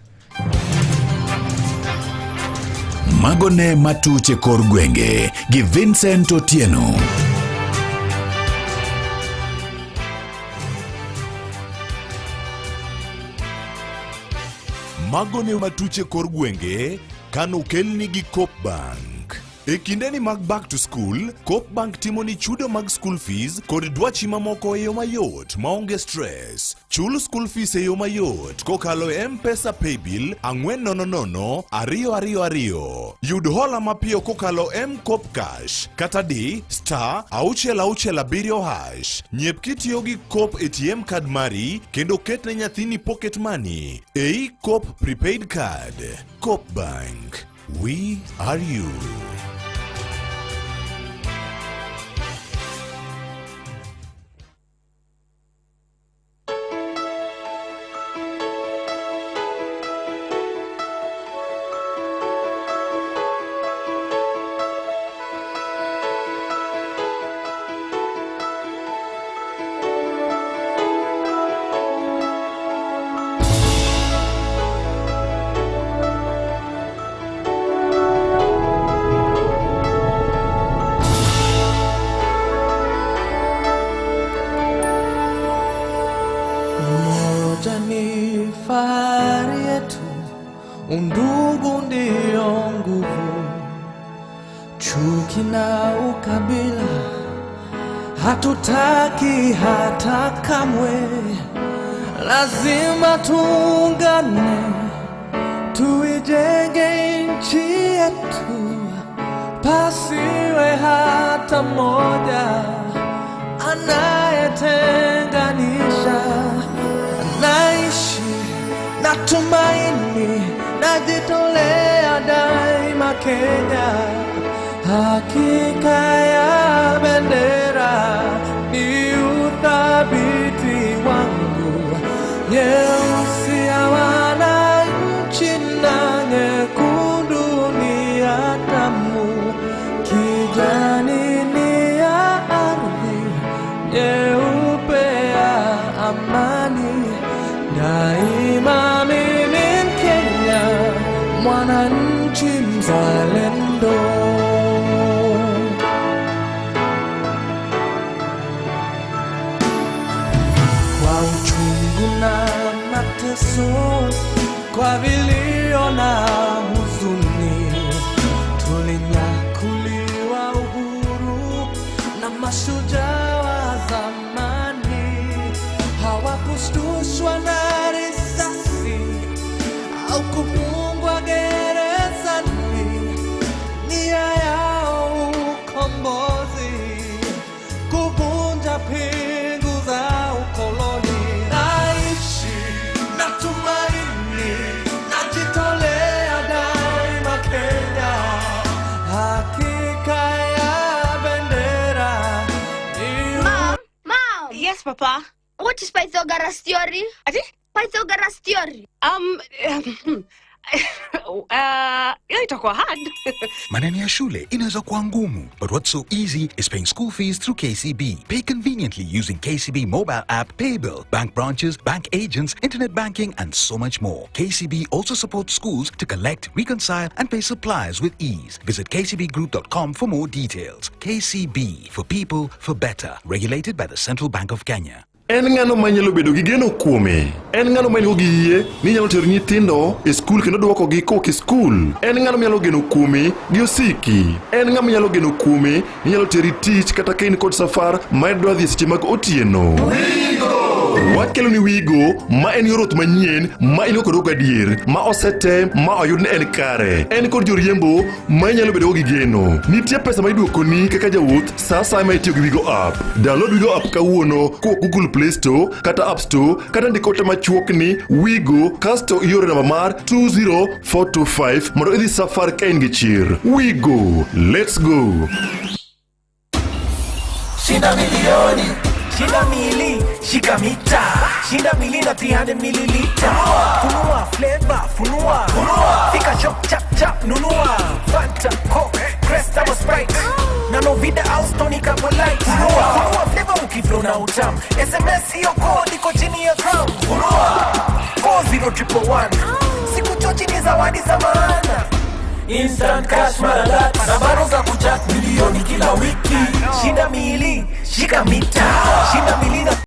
Mago ne matuche kor gwenge gi Vincent Otieno. Mago ne matuche kor gwenge kanokelni gi Coop Bank. E kindeni mag back to school, Coop Bank timo ni chudo mag school fees kod dwachi mamoko e yo mayot maonge stress. Chul school fees e yo mayot kokalo e M-Pesa Paybill 400 222. Yud hola mapiyo kokalo M-Koop Cash kata di star 667#. Nyiew kitiyo gi Coop ATM card mari kendo ket ne nyathini pocket money ei Coop prepaid card. Coop Bank. We are you. Umoja ni fahari yetu, undugu ndiyo nguvu, chuki na ukabila hatutaki hata kamwe, lazima tuungane, tuijenge nchi yetu, pasiwe hata mmoja anayetenganisha. Naishi na tumaini, najitolea daima Kenya. Hakika ya bendera ni uthabiti wangu, nyeusi ya wananchi na nyekundu ni ya damu, kijani ni ya ardhi, nyeupe ya amani. Daima mimi Mkenya, mwananchi mzalendo. Kwa uchungu na mateso, kwa vilio na huzuni, tulinyakuliwa uhuru na mashujaa wa zamani. Hawakushtushwa na risasi au kufungwa gerezani. Yes, Papa. What is Pythagoras theory? Ati? Pythagoras theory. Hiyo itakuwa hard. Maneno ya shule inaweza kuwa ngumu, but what's so easy is paying school fees through KCB. Pay conveniently using KCB mobile app, paybill, bank branches, bank agents, internet banking, and so much more. KCB also supports schools to collect, reconcile, and pay suppliers with ease. Visit kcbgroup.com for more details. KCB, for people, for better. Regulated by the Central Bank of Kenya. En ng'ano manyalo bedo gi geno kuome? En ng'ano ma nigo gi yie ni nyalo tero nyithindo e skul kendo duokogi kowuok e skul? En ng'ano manyalo geno kuome gi osiki? En ng'ama nyalo geno kuome ni nyalo teri tich kata ka in kod safar ma idwa dhi e seche mag otieno? Wakelo ni Wigo ma en yor wuoth manyien ma in go kod gadier ma osetem ma oyud ni en kare. En kod joriembo ma inyalo bedo go gi geno. Nitie pesa ma iduokoni kaka jawuoth sa asaya ma itiyo gi Wigo app. Download Wigo app kawuono kowuok Google Play Store kata App Store kata ndik ote machuok ni Wigo kasto ioro namba mar 20425 mondo idhi safar ka in gi chir. Wigo, let's go. Shinda milioni, shinda mili, shika mita, shinda mili na 300 mililita. Funua flavor, funua, fika shop chap chap nunua. Fanta, Coke, Crest ama Sprite. Na Novida au Stony Cabo Light. Funua flavor ukiflow na utam. SMS hiyo code iko chini ya gram. Funua 40111. Siku chochi ni zawadi za maana. Instant cash mara tatu na bado za kuchat milioni kila wiki. Shinda mili, shika mita, shinda mili na